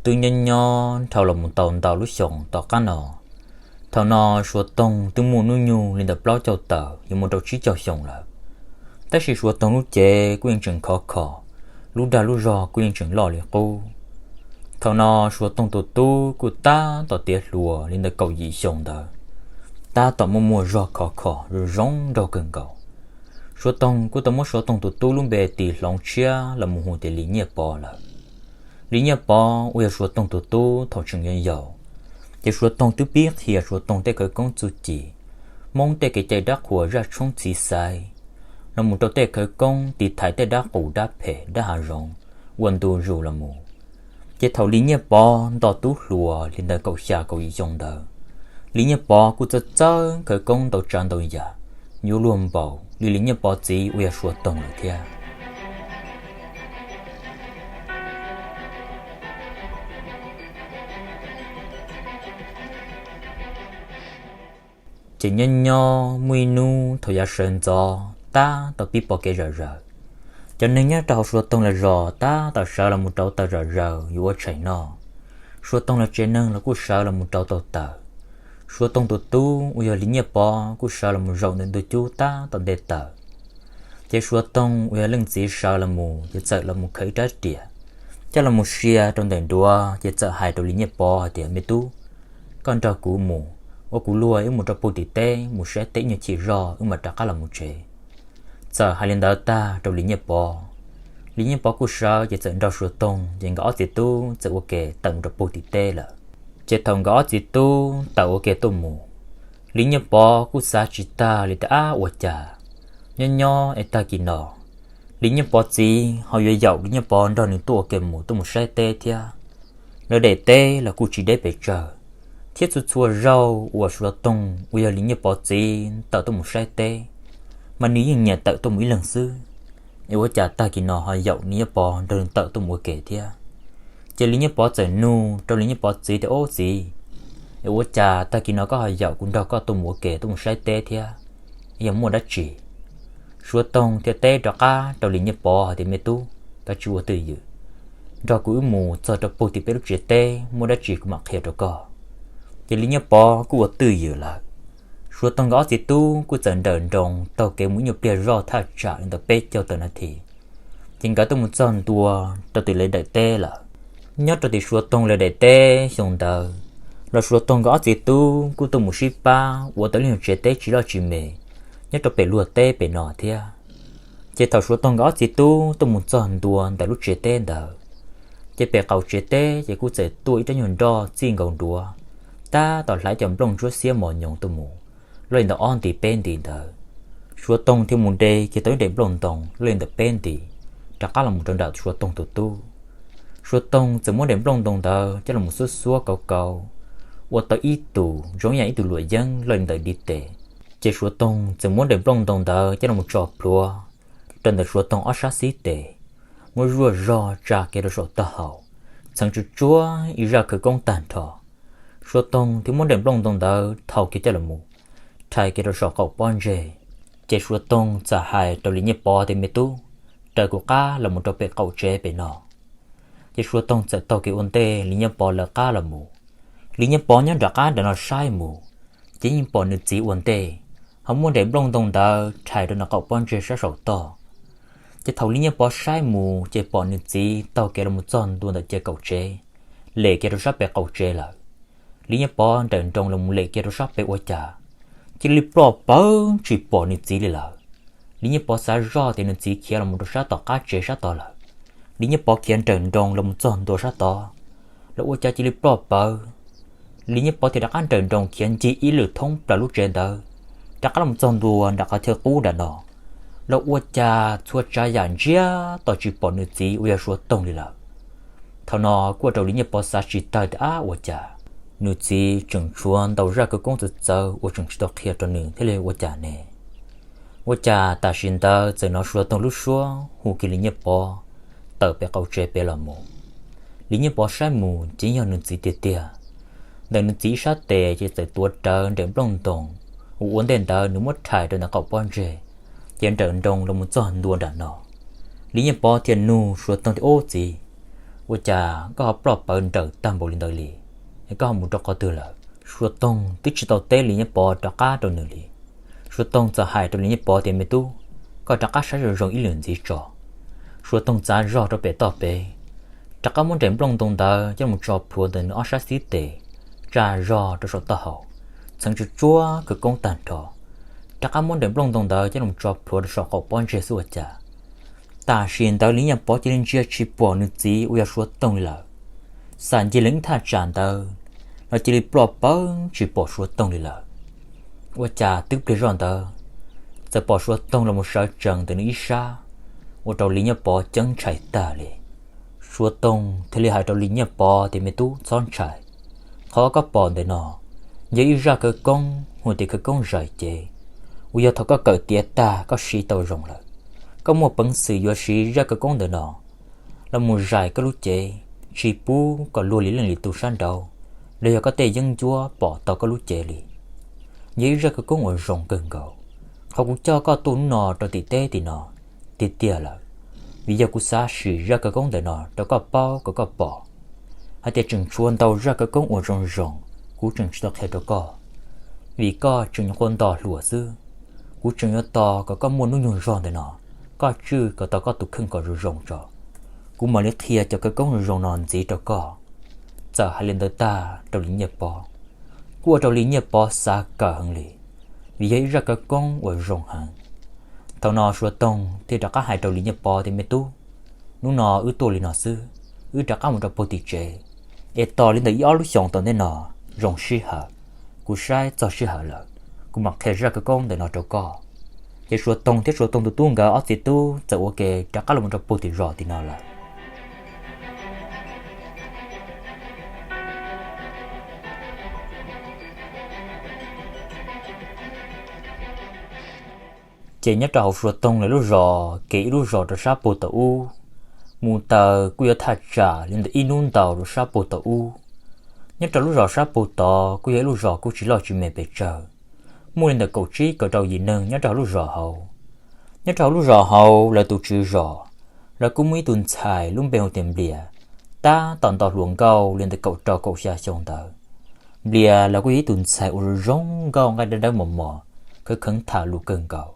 Twb nyob nyob dhau los mus tau ntau lub xyoos tom qab no, thaum no Suav Toog twb muaj hnub nyoog li ntawm plaub caug tawm yuav mus rau tsib caug xyoo lawm. Tab sis Suav Toog lub cev kuj yeej tseem khov kho, lub dag lub zog kuj yeej tseem loj li qub. Thaum no Suav Toog tus tub kuj tab tom tiav hluas li ntawm kaum yim xyoo ntawd, tab tom muaj muaj zog khov kho zoo zoo nraug kawg nkaus. Suav Toog kuj tau muab Suav Toog tus tub lub npe tis hloov tshiab los mus hu tias Lis Nyiaj Pov lawm. Lis Nyiaj Pov uas yog Suav Toog tus tub thaum tseem yau yaus, ces Suav Toog twb pib qhia Suav Toog tej khawv koob txuj ci, Hmoob tej kev cai dab qhuas zaj tshoob txhiv xaiv, los mus rau tej khawv koob tiv thaiv tej dab qus dab phem dab hav zoov ua ntu zus los mus. Ces thaum Lis Nyiaj Pov nto tub hluas li ntawm kaum xya kaum yim xyoo ntawd, Lis Nyiaj Pov kuj txawj txawj khawv koob ntau tsav ntau yam, yuav luag npaum li Lis Nyiaj Pov txiv uas yog Suav Toog lawm thiab. Ces nyob nyob muaj ib hnub thaum yav sawv ntxov tab tom pib pom kev zom zaws, cov neeg nyob rau hauv Suav Toog lawv zos tab tom sawv los mus rauv taws zom zaws yuav ua tshais noj. Suav Toog lawv tsev neeg los kuj sawv los mus rauv tau taws. Suav Toog tus tub uas yog Lis Nyiaj Pov kuj sawv los mus zaum ntawm ntug cub tab tom nte taws. Ces Suav Toog uas yog leej txiv sawv los mus ces txawm los mus khaws ib rab riam coj los mus sia rau ntawm duav, ces txawm hais rau Lis Nyiaj Pov hais tias, Me tub, koj nrog kuv mus, ua kuv luag wb mus rau puag tim teb mus saib teb ib nyuag chim zog wb mam rov qab los mus tsev. Txawm hais li ntawd tag rau Lis Nyiaj Pov, Lis Nyiaj Pov kuj sawv ces txawm nrog Suav Toog ces nkawd ob txiv tub txawm ua ke tawm mus rau puag tim teb lawm. Ces thaum nkawd ob txiv tub tawm ua ke tuaj mus, Lis Nyiaj Pov kuj xav tsis tag li tias, Ab, ua cas nyob nyob es tag kis no Lis Nyiaj Pov txiv ho yuav yaum Lis Nyiaj Pov nrog nws tuaj ua ke mus tuaj mus saib teb thiab. Lawv daim teb los kuj tsis deb pes tsawg, thiab txhua txhua zaug uas Suav Toog uas yog Lis Nyiaj Pov txiv tawm tuaj mus saib teb, mas nws yeej nyiam tawm tuaj mus ib leeg xwb. Es ua cas tag kis no ho yaum Lis Nyiaj Pov nrog nws tawm tuaj mus ua ke thiab? Ces Lis Nyiaj Pov txawm nug rau Lis Nyiaj Pov txiv tias, Ob txiv, es ua cas tag kis no koj ho yaum kuv nrog koj tuaj mus ua ke tuaj mus saib teb thiab? Yog muaj dab tsi? Suav Toog thiaj teb rov qab rau Lis Nyiaj Pov hais tias, Me tub, koj tsis ua twj ywm, nrog kuv wb mus txog rau puag tim peb lub tsev teb, muaj dab tsi kuv mam qhia rau koj. Ces Lis Nyiaj Pov kuj ua twj ywm lawm. Suav Toog nkawd ob txiv tub kuj txawm nrawm nroos taug kev mus ib nyuag pliag zoj thaj tsam li ntawm peb caug tawm nas this, ces nkawd tuaj mus txog ntua rau tim lawv daim teb lawm. Nyob rau tim Suav Toog lawv daim teb xyoo ntawd los Suav Toog nkawd ob txiv tub kuj tuaj mus sib pab ua tau lub nyuag tsev teb tsis loj tsis me nyob rau pem luag teb pem no thiab. Ces thaum Suav Toog nkawd ob txiv tub tuaj mus txog ntua ntawm lub tsev teb ntawd, ces pem qaum tsev teb ces kuj txawm tuaj ib rab nyuag nroj txij nkaus nruav, tab tom hlais cov nplooj ntsuab xiab mos nyoos tuaj mus loj li ntawm ob nti peb nti ntawd. Suav Toog thiaj mus de kiag tau ib daim nplooj ntoo loj li ntawm peb nti rov qab los mus rau nram Suav Toog tus tub. Suav Toog txawm muab daim nplooj ntoo ntawd coj los xuab xuab kauv kauv, ua tau ib tus zoo ib yam ib tug luam yeeb loj li ntawm ntiv tes. Ces Suav Toog txawm muab daim nplooj ntoo ntawd coj los tso plhuav rau ntawm Suav Toog ob sab xib tes, muab zuaj zog tsa kiag rau saum taub hau, txheev tsuag tsuag ib zaj khawv koob tag nrho. Suav Toog thiaj muab daim nplooj ntoo ntawd thau kiag coj los rhais kiag rau saum qaum pob ntseg. Ces Suav Toog txawm hais rau Lis Nyiaj Pov tias, Me tub, raws kuv qab los mus rau pem qaum tsev pem no. Ces Suav Toog txawm taug kev ua ntej Lis Nyiaj Pov lawv qab los mus. Lis Nyiaj Pov nyob nram qab nram no saib mus, ces yeej pom nws txiv ua ntej ho muab daim nplooj ntoo ntawd rhais rau nws qaum pob ntseg sab saum toj. Ces thaum Lis Nyiaj Pov saib mus ces pom nws txiv taug kev los mus txog ntua ntawm cia kaum tsev, lem kiag rau sab pem qaum tsev lawm. Lis Nyiaj Pov nrawm nroos los mus lem kiag rau sab pem ua cas cia li ploj pawv tsis pom nws txiv li lawm. Lis Nyiaj Pov xav zoj tias nws txiv khiav los mus rau sab tom qab tsev sab tod lawm. Lis Nyiaj Pov khiav nrawm nroos los mus txog ntua sab tod, los ua cas cia li ploj pawv. Lis Nyiaj Pov thiaj rov qab nrawm nroos khiav ncig ib lwm thoob plaws lub tsev ntawd, rov qab los txog ntua nram qhov chaw qub nram no, los ua cas txhua tsav yam ntsiag to tsis pom nws txiv uas yog Suav Toog li lawm. Thaum no kuj ua rau Lis Nyiaj Pov xav tsis tawg tias, Ab, ua cas nws txiv tseem tshuav ntau zaj khawv koob txawv txawv uas tseem tsis tau qhia rau nws thiab li ua cas ne? Ua cas tam sim ntawd txawm hnov Suav Toog lub suab hu kiag Lis Nyiaj Pov tawm pem qaum tsev pem los mus. Lis Nyiaj Pov saib mus ces yog nws txiv tiag tiag. Ntawm nws txiv ib sab tes ces txawm tuav rawv nraim nplooj ntoo uas ua ntej ntawd nws muab rhais rau ntawm qaum pob ntseg, ces nrawm nroos los mus txog ntua nram no. Lis Nyiaj Pov thiaj nug Suav Toog tias, Ub txiv, Ua cas koj ho ploj pawv nrawm tag npaum li ntawd li? Es koj ho mus rau qhov twg lawm? Suav Toog twb tsis tau teb Lis Nyiaj Pov rov qab rau nws li. Suav Toog txawm hais rau Lis Nyiaj Pov tias, Me tub, koj rov qab saib zoo zoo ib lwm ntxiv tso. Suav Toog txav zog rau pem toj pem, rov qab muab nraim nplooj ntoo ntawd coj los tso plhuav ntawm nws ob sab xib tes, tsa zog rau saum taub hau, txheev tsuj tsuab khawv koob tag nrho. Rov qab muab nraim nplooj ntoo ntawd coj los tso plhuav rau saum qaum pob ntseg xwb ua cas, tam sim ntawd Lis Nyiaj Pov cia li ntsia tsis pom nws txiv uas yog Suav Toog li lawm. Xam ncig lees ib thaj tsam ntawd los cia li ploj pawv tsis pom Suav Toog li lawm. Ua cas twb pliag zoj ntawd, txawm pom Suav Toog los mus sawv tsees ntawm nws ib sab, ua rau Lis Nyiaj Pov ceeb ntshai tag li. Suav Toog thiaj li hais rau Lis Nyiaj Pov tias, Me tub, txhob ntshai. Qhov koj pom ntawm no yog ib zaj khawv koob hu tias khawv koob zais cev, uas yog thaum koj kawm tiav tag koj siv tau zoo lawm, koj muaj peev xwm yuav siv zaj khawv koob ntawm no los mus zais koj lub cev, tsis pub kom luag li leej li tus sab nraud los yog koj tej yeeb ncuab pom tau koj lub cev li. Yog ib zaj khawv koob uas zoo kawg nkaus. Qhov kuv coj koj tuaj hnub no rau tim teb tim no tiag tiag lawm, vim yog kuv xav sim zaj khawv koob ntawm no rau koj paub kom koj pom hais tias tseem tshuav ntau zaj khawv koob uas zoo zoo kuv tseem tsis tau qhia rau koj, vim koj tseem nyuam qhuav nto hluas xwb. Kuv tseem yuav tos kom koj muaj hnub nyoog zog ntawm no, koj tswj kom tau koj tus kheej kom zoo zoo tso, kuv mam li qhia cov khawv koob zoo zoo no ntxiv rau koj. Txawm hais li ntawd tag rau Lis Nyiaj Pov, kuj ua rau Lis Nyiaj Pov xav kawm heev li, vim yog ib zaj khawv koob uas zoo heev. Thaum no Suav Toog thiaj rov qab hais rau Lis Nyiaj Pov tias, Me tub, hnub no wb tuaj li no xwb, wb rov qab mus rau puag tim tsev, es tos li ntawm ib ob lub xyoos tom ntej no zoo sij hawm, kuv saib txog sij hawm lawm, kuv mam qhia zaj khawv koob ntawm no rau koj. Ces Suav Toog thiab Suav Toog tus tub nkawd ob txiv tub txawm ua ke rov qab los rau puag tim zos tim no lawm. Ces nyob rau hauv Suav Toog lawv lub zos, kev ib lub zos rau sab puag tom ub, mus taws kuj yuav thaj tsam li ntawm ib hnub ntau rau sab puag tom ub. Nyob rau lub zos sab puag tod kuj yog ib lub zos kuj tsis loj tsis me pes tsawg, muaj li ntawm kaum tsib kaum rau yim neeg nyob rau hauv lub zos hauv. Nyob rau hauv lub zos hauv lawv tus tswv zos, lawv kuj muaj ib tug ntxhais lub npe hu tias Nplias, tab tom nto hluas nkauj li ntawm kaum rau kaum xya xyoo ntawd. Nplias los kuj yog ib tug ntxhais uas zoo nkauj nqaij dawb dawb mos mos, kheev kheev tham lus kawg nkaus.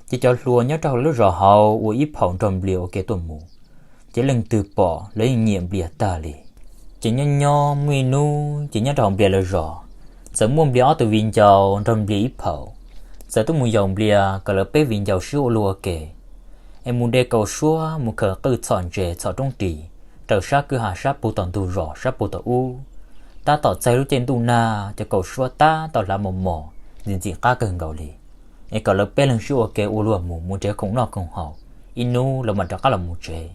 Ces cov hluas nyob rau hauv lawv lub zos hauv uas ib phaum nrog Nplias ua ke tuaj mus, ces leej twg pom los yeej nyiam Nplias tag li. Ces nyob nyob muaj ib hnub ces nyob rau hauv Nplias lawv zos, txawm muaj Nplias ob tug viv ncaus nrog Nplias ib phaum, txawm tuaj mus yaum Nplias kom lawv peb viv ncaus sib ua luag ua ke, es mus de kaus suab mus khaws qwj txhom ntses txhom roob ris raws sab kwj ha sab puag tom ntug zos sab puag tom ub. Tab tom txog lub caij ntuj nag, cov kaus suab tab tom hlav mos mos ntxim ntxim qab kawg nkaus li, es kom lawv peb leeg sib ua ke ua luag mus mus nrhiav khoom noj khoom haus, ib hnub lawv mam rov qab los mus tsev.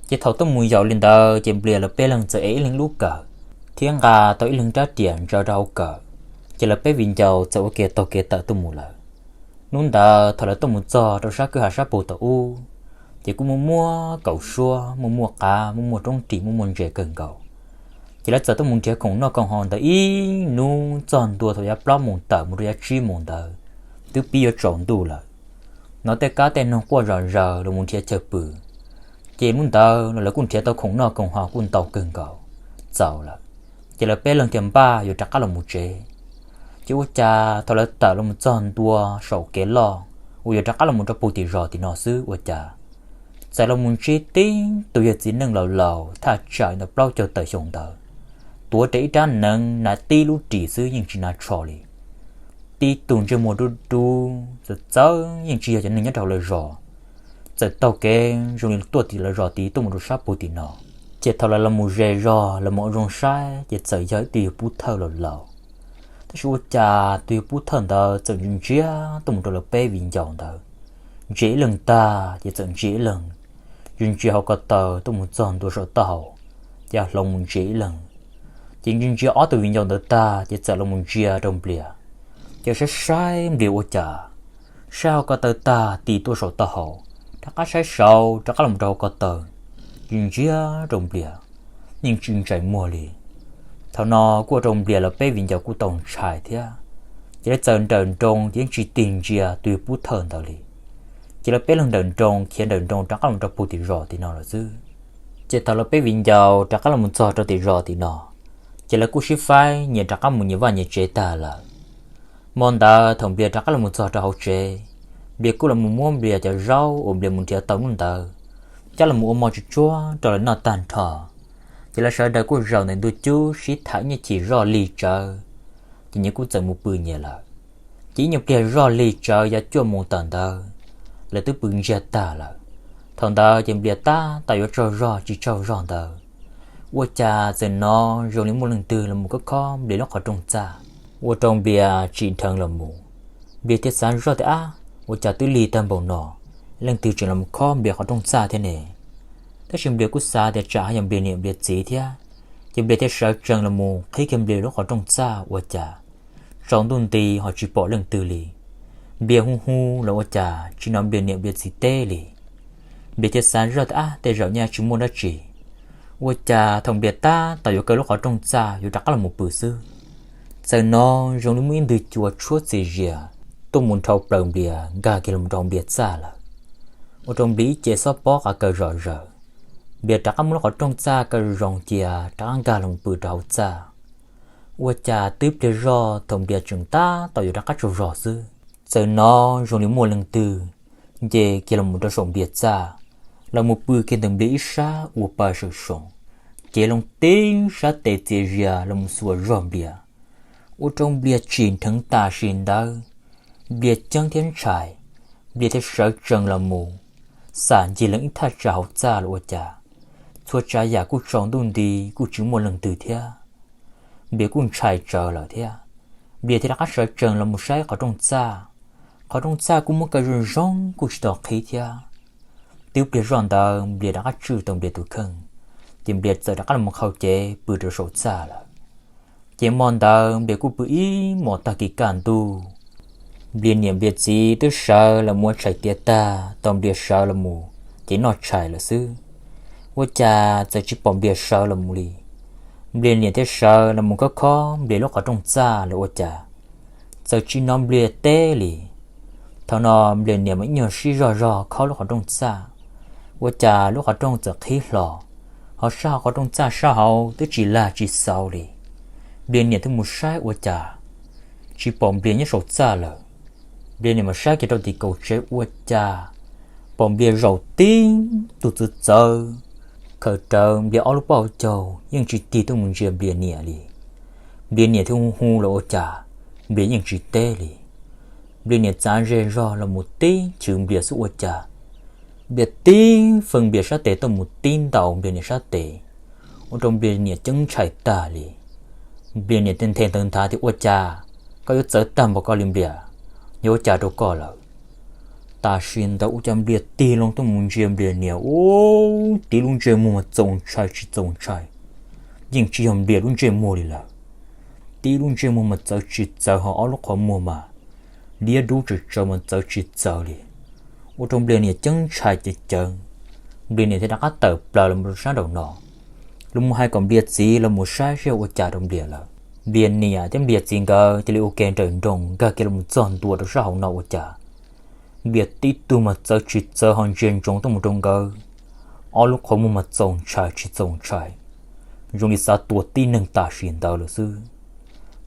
Ces thaum tuaj mus yaum li ntawd ces Nplias lawv peb leeg txawm ev ib leeg lub kawm, thiab nqa tau ib leeg rab riam ntsaws rau hauv kawm, ces lawv peb viv ncaus txawm ua ke taug kev tawm tuaj mus lawm. Hnub ntawd thaum lawv tuaj mus txog rau sab kwj ha sab puag tom ub, ces kuj muaj muaj kaus suab, muaj muaj qav, muaj muaj roob ris, muaj muaj ntses kawg nkaus. Ces lawv txawm tuaj mus nrhiav khoom noj khoom haus ntawd ib hnub txog ntua thaum yav plaub moos tawm mus rau yav tsib moos ntawd, twb pib yuav tsaus ntuj lawm. Hnov tej kab tej noog quaj zom zaws los mus nrhiav chaw pw. Ces hnub ntawd los lawv kuj nrhiav tau khoom noj khoom haus kuj ntau kawg nkaus, txaus lawm. Ces lawv peb leeg thiaj npaj yuav rov qab los mus tsev. Ces ua cas thaum lawv tawm los mus txog ntua saum kev loj uas yuav rov qab los mus rau puag tim zos tim no xwb ua cas, txawm los mus ntsib tib tug yawg txiv neej laus laus thaj tsam li ntawm plaub caug tawm xyoo ntawd, tuav rawv ib rab hneev hnav tib lub ris xwb yeej tsis hnav tsho li. Tib tug ntsej muag dub dub txawv txawv yeej tsis yog cov neeg nyob rau hauv lawv zos, txawm taug kev zoo li tuaj tim lawv zos tid tuaj mus rau sab puag tim no. Ces thaum lawv los mus ze zog los mus ua zoo saib ces txawm yog ib tug yawg pub thawj laus laus. Tab sis ua cas tus yawg pub thawj ntawd txawm ntsia ntsia tuaj mus rau lawv peb viv ncaus ntawd, ntsia ib leeg tag ces txawm ntsia ib leeg, ntsia ntsia hauv ko taw tuaj mus txog ntua saum taub hau, ces hloov mus ntsia ib leeg. Ces ntsia ntsia ob tug viv ncaus ntawd tag ces txawm los mus ntsia rau Nplias, ces saib saib Nplias ua cas, saib hauv ko taw tag tis tuaj saum taub hau, rov qab saib saud rov qab los rau hauv ko taw, ntsia ntsia rau Nplias, yeej tsis ntsais muag li. Thaum no kuj ua rau Nplias lawv peb viv ncaus kuj tau ntshai thiab. Ces lawv txawm nrawm nroos ces yeej tsis tig ntsia tus yawg pub thawj ntawd li. Ces lawv peb leeg nrawm nroos khiav nrawm nroos rov qab los rau puag tim zos tim no lawm xwb. Ces thaum lawv peb viv ncaus rov qab los mus txog rau tim zos tim no, ces lawv kuj sib faib nyias rov qab mus nyias vaj nyias tsev tag lawm. Hmo ntawd thaum Nplias rov qab los mus txog rau hauv tsev, Nplias kuj los mus muab Nplias cov zaub uas Nplias mus nrhiav tau hnub ntawd coj los mus ua mov tsuag tsuag rau lawv noj tag nrho. Ces lawv sawv daws kuj zaum ntawm ntug cub sib tham ib nyuag chim zoj lig tsawv, ces nyias kuj txawm mus pw nyias lawm. Ces ib nyuag pliag zoj lig tsawv yav cuaj moos tawm ntawd, lawv twb pw ntsiag tag lawm. Thaum ntawd ces Nplias tab tom yuav tsaug zog tsis tsaug zog ntawd, ua cas txawm hnov zoo li muaj leej twg los mus khob khob Nplias lub qhov rooj txaj, ua rau Nplias tsim dheev los mus. Nplias thiaj xav zoj tias, ab, ua cas twb lig tag npaum no, leej twg tseem los mus khob Nplias qhov rooj txaj thiab ne? Tab sis Nplias kuj xav tias tsam ho yog Nplias niam Nplias txiv thiab, ces Nplias thiaj sawv tsees los mus qhib kiag Nplias lub qhov rooj txaj ua cas tsaus ntuj nti ho tsis pom leej twg li. Nplias hu hu los ua cas tsis hnov Nplias niam Nplias txiv teb li. Nplias thiaj xav zoj tias, ab, tej zaum nyaj tsis muaj dab tsi. Ua cas thaum Nplias tab tom yuav kaw lub qhov rooj txaj yuav rov qab los mus pw xwb, txawm hnov zoo li muaj ib ntwg cua tshuab txias zias tuaj mus dhau plaws Nplias nkag kiag los rau Nplias txaj lawm. Ua rau Nplias ib ce xob pob qav kaw zom zaws. Nplias rov qab muab lub qhov rooj txaj kaw zoo cia rov qab nkag los pw rau hauv txaj. Ua cas twb pliag zoj thaum Nplias tseem tab tom yuav rov qab tsaug zog xwb, txawm hnov zoo li muaj leej twg nce kiag los mus rau saum Nplias txaj, los mus pw kiag ntawm Nplias ib sab ua pa sawm soos, cev loo tib sab tes txias zias los mus xuas zog Nplias. Ua rau Nplias tsim dheev tam sim ntawd, Nplias ceeb thiab ntshai, Nplias thiaj sawv tsees los mus xam ncig lees ib thaj tsam hauv txaj los ua cas txhua tsav yam kuj tsaus ntuj nti, kuj tsis muaj leej twg thiab. Nplias kuj ntshai tsawv lawm thiab, Nplias thiaj rov qab sawv tsees los mus saib qhov rooj txaj. Qhov rooj txaj kuj muab kaw zoo zoo kuj tsis tau qhib thiab. Twb pliag zoj ntawd Nplias rov qab tswj tau Nplias tus kheej, ces Nplias txawm rov qab los mus qhau cev pw rau saum txaj lawm. Ces hmo ntawd Nplias kuj pw ib hmos tag kis kaj ntug. Nplias niam Nplias txiv twb sawv los mus ua tshais tiav tag tau Nplias sawv los mus ces noj tshais lawm xwb. Ua cas txawm tsis pom Nplias sawv los mus li. Nplias niam thiaj sawv los mus khob khob Nplias lub qhov rooj txaj los ua cas txawm tsis hnov Nplias teb li. Thaum no Nplias niam mas ib nyuag sib zog zog khob lub qhov rooj txaj, ua cas lub qhov rooj txawm qhib hlo, ho sab hauv qhov rooj txaj sab hauv twb tsis lag tsis xauv li. Nplias niam thiaj mus saib ua cas tsis pom Nplias nyob saum txaj lawm. Nplias niam mas saib kiag rau tim kaum tsev ua cas pom Nplias zaum tib tug txawv txawv, khaws rawv Nplias ob lub pob caug yeej tsis tig tuaj mus ntsia Nplias niam li. Nplias niam thiaj hu hu los ua cas Nplias yeej tsis teb li. Nplias niam txav ze zog los mus tib chwv Nplias xwb ua cas Nplias tib feej Nplias sab tes tuaj mus tib ntaus Nplias niam sab tes, ua rau Nplias niam ceeb ntshai tag li. Nplias niam thiaj nthe ntawv nthav tias ua cas koj yuav txawv tag npaum ko li Nplias, yog ua cas rau koj lawm? Tam sim ntawd ua cas Nplias tig loo tuaj mus ntsia Nplias niam, ub, tib lub ntsej muag mas txaus ntshai tsis txaus ntshai, yeej tsis yog Nplias lub ntsej muag li lawm. Tib lub ntsej muag mas txawv tsis txawv ho ob lub qhov muag mas liab dub tsawv tsawv mas txawv tsis txawv li. Ua rau Nplias niam ceeb ntshai ceev ceev, Nplias niam thiaj rov qab tawm plaws los mus rau sab nraum no, los mus hais kom Nplias txiv los mus saib seb ua cas rau Nplias lawm. Nplias niam thiab Nplias txiv nkawd cia li ua ke nrawm nroos nkag kiag los mus txog ntua rau sab hauv no ua cas Nplias tib tug mas txawv tsis txawv ho ntsia ntsoov tuaj mus rau nkawd, ob lub qhov muag mas txaus ntshai tsis txaus ntshai, zoo li xav tua tib neeg tam sim ntawd lawm xwb.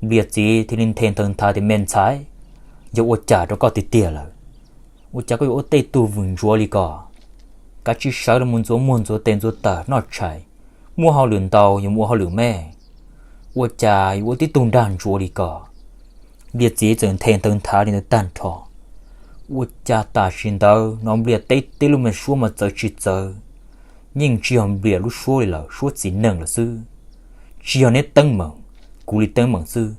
Nplias txiv thiaj li nthe ntawv nthav tias me ntxhais, yog ua cas rau koj tiag tiag lawm? Ua cas koj yuav ua tej tug vwm ntsuav li ko? Kav tsij sawv los mus ntxuav muag ntxuav tes ntxuav taw noj tshais, muaj hauj lwm ntau yuav mus ua hauj lwm me. Ua cas yuav ua tib tug nrag ntsuav li ko? Nplias txiv txawm nthe ntawv nthav li ntawd tag nrho. Ua cas tam sim ntawd hnov Nplias teb tib lub me suab mas txawv tsis txawv, yeej tsis yog Nplias lub suab li lawm, suab txiv neej lawm xwb. Tsis yog neb teeb meem, kuv li teeb meem xwb.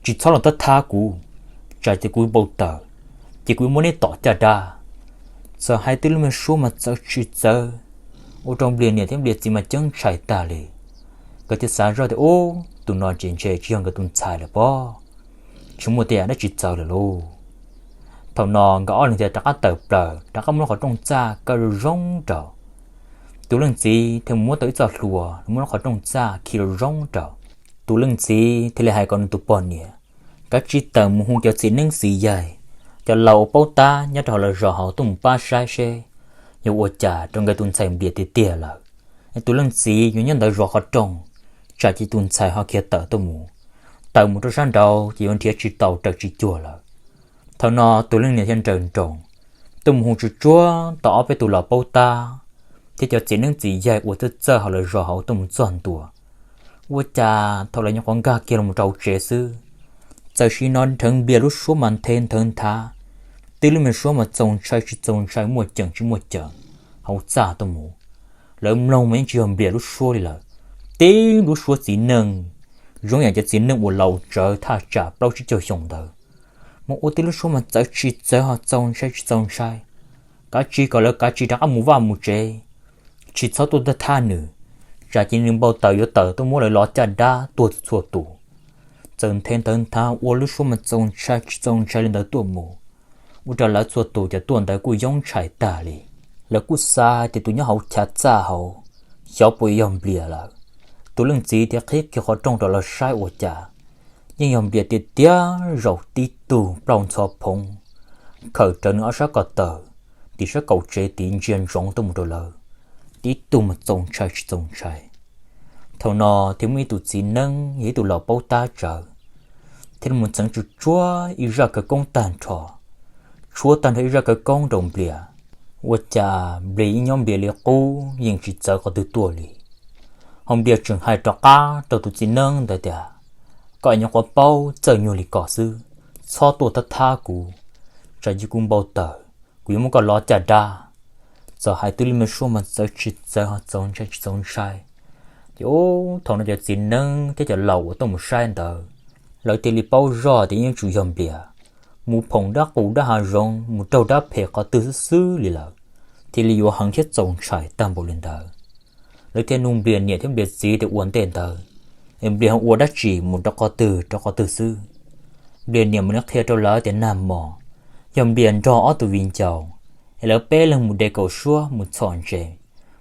Tsis txhob los thab thab kuv, tsam ces kuv npau taws, ces kuv yuav muab neb tom caj dab. Txawm hais tib lub me suab mas txawv tsis txawv, ua rau Nplias niam thiab Nplias txiv mas ceeb ntshai tag li. Nkawd thiaj xav zoj tias ub, tus no ces ntshe tsis yog nkawd tus ntxhais lawm pob, tsis muaj tej yam dab tsi txawv lawm lauj. Thaum no nkawd ob leeg thiaj rov qab tawm plaws rov qab muab lub qhov rooj txaj kaw zoo zoo rau. Tus leej txiv thiaj mus muab tau ib txoj hlua, muab lub qhov rooj txaj khi zoo zoo rau. Tus leej txiv thiaj li hais kom nws tus poj niam kav tsij tawm mus hu cov txiv neeb txiv yaig, cov laus uas paub tab nyob rau hauv lawv zos hauv tuaj mus pab saib seb yog ua cas rau nkawd tus ntxhais Nplias tiag tiag lawm. Tus leej txiv yuav nyob ntawd zov qhov rooj, tsam ces tus ntxhais ho khiav tawm tuaj mus, tawm mus rau sab nraud ces yuav nrhiav tsis tau raws tsis cuag lawm. Thaum no tus leej niam thiaj nrawm nroos tuaj mus hu tsuj tsuag tau ob peb tus los paub tab thiab cov txiv neeb txiv yaig uas txawj txawj hauj lwm zov hauv tuaj mus txog ntua. Ua cas thaum lawv nyuam qhuav nkag kiag los rau hauv tsev xwb, txawm sim hnov nrheev Nplias lub suab mas nthe nthawv nthav, tib lub me suab mas txaus ntshai tsis txaus ntshai, muaj ceem tsis muaj ceem hauv txaj tuaj mus. Lawv mloog mas yeej tsis yog Nplias lub suab li lawm, tib lub suab txiv neej, zoo yam cov txiv neej uas laus tsawv thaj tsam plaub tsib caug xyoo ntawd. Mas ua tib lub suab mas txawv tsis txawv ho txaus ntshai tsis txaus ntshai, kav tsij kom lawv kav tsij rov qab mus vaj mus tsev, tsis txhob tuaj thab nws, tsam ces nws npau taws yuav tawm tuaj muab lawv lov caj dab tuag txhua tus. Txawm nthe ntawv nthav ua lub suab mas txaus ntshai tsis txaus ntshai li ntawd tuaj mus, ua rau lawv txhua tus cov tuaj ntawd kuj yoob ntshai tag li. Lawv kuj xav tias tus nyob hauv chav txaj hauv xyov puas yog Nplias lawm. Tus leej txiv thiaj qhib kiag qhov rooj rau lawv saib ua cas yeej yog Nplias tiag tiag, zaum tib tug plaub ntxhov phoov, khawm rawv nws ob sab ko taw, tim sab kaum tsev tid ntsia ntsoov tuaj mus rau lawv, tib tug mas txaus ntshai tsis txaus ntshai. Thaum no thiaj muaj ib tus txiv neeb yog ib tus laus paub tab tsawv, thiaj li mus txeev tsuj tsuag ib zaj khawv koob tag nrho, tshuab tag nrho ib zaj khawv koob rau Nplias. Ua cas Nplias yeej nyob Nplias li qub, yeej tsis txawv qhov twg tuaj li. Ho Nplias tseem hais rov qab rau tus txiv neeb ntawd tias, koj nyuam qhuav paub txawj nyuag li ko xwb, txhob tuaj thab thab kuv, tsam ces kuv npau taws, kuv yuav muab koj lov caj dab. Txawm hais twb li me suab mas txawv tsis txawv ho txaus ntshai tsis txaus ntshai. Ces ub, thaum no cov txiv neeb thiab cov laus uas tuaj mus saib ntawd, lawv thiaj li paub zoj tias yeej yuav tsum yog Nplias mus phoom dab qus dab hav zoov mus raug dab phem qhov twg xwb xwb li lawm, thiaj li yuav heev thiab txaus ntshai tag npaum li ntawd. Lawv thiaj nug Nplias niam thiab Nplias txiv tias ua ntej ntawd es Nplias ho ua dab tsi mus rau qhov twg rau qhov twg xwb. Nplias niam mam li qhia rau lawv tias nag hmo yog Nplias nrog ob tug viv ncaus es lawv peb leeg mus de kaum suab mus txhom ntses,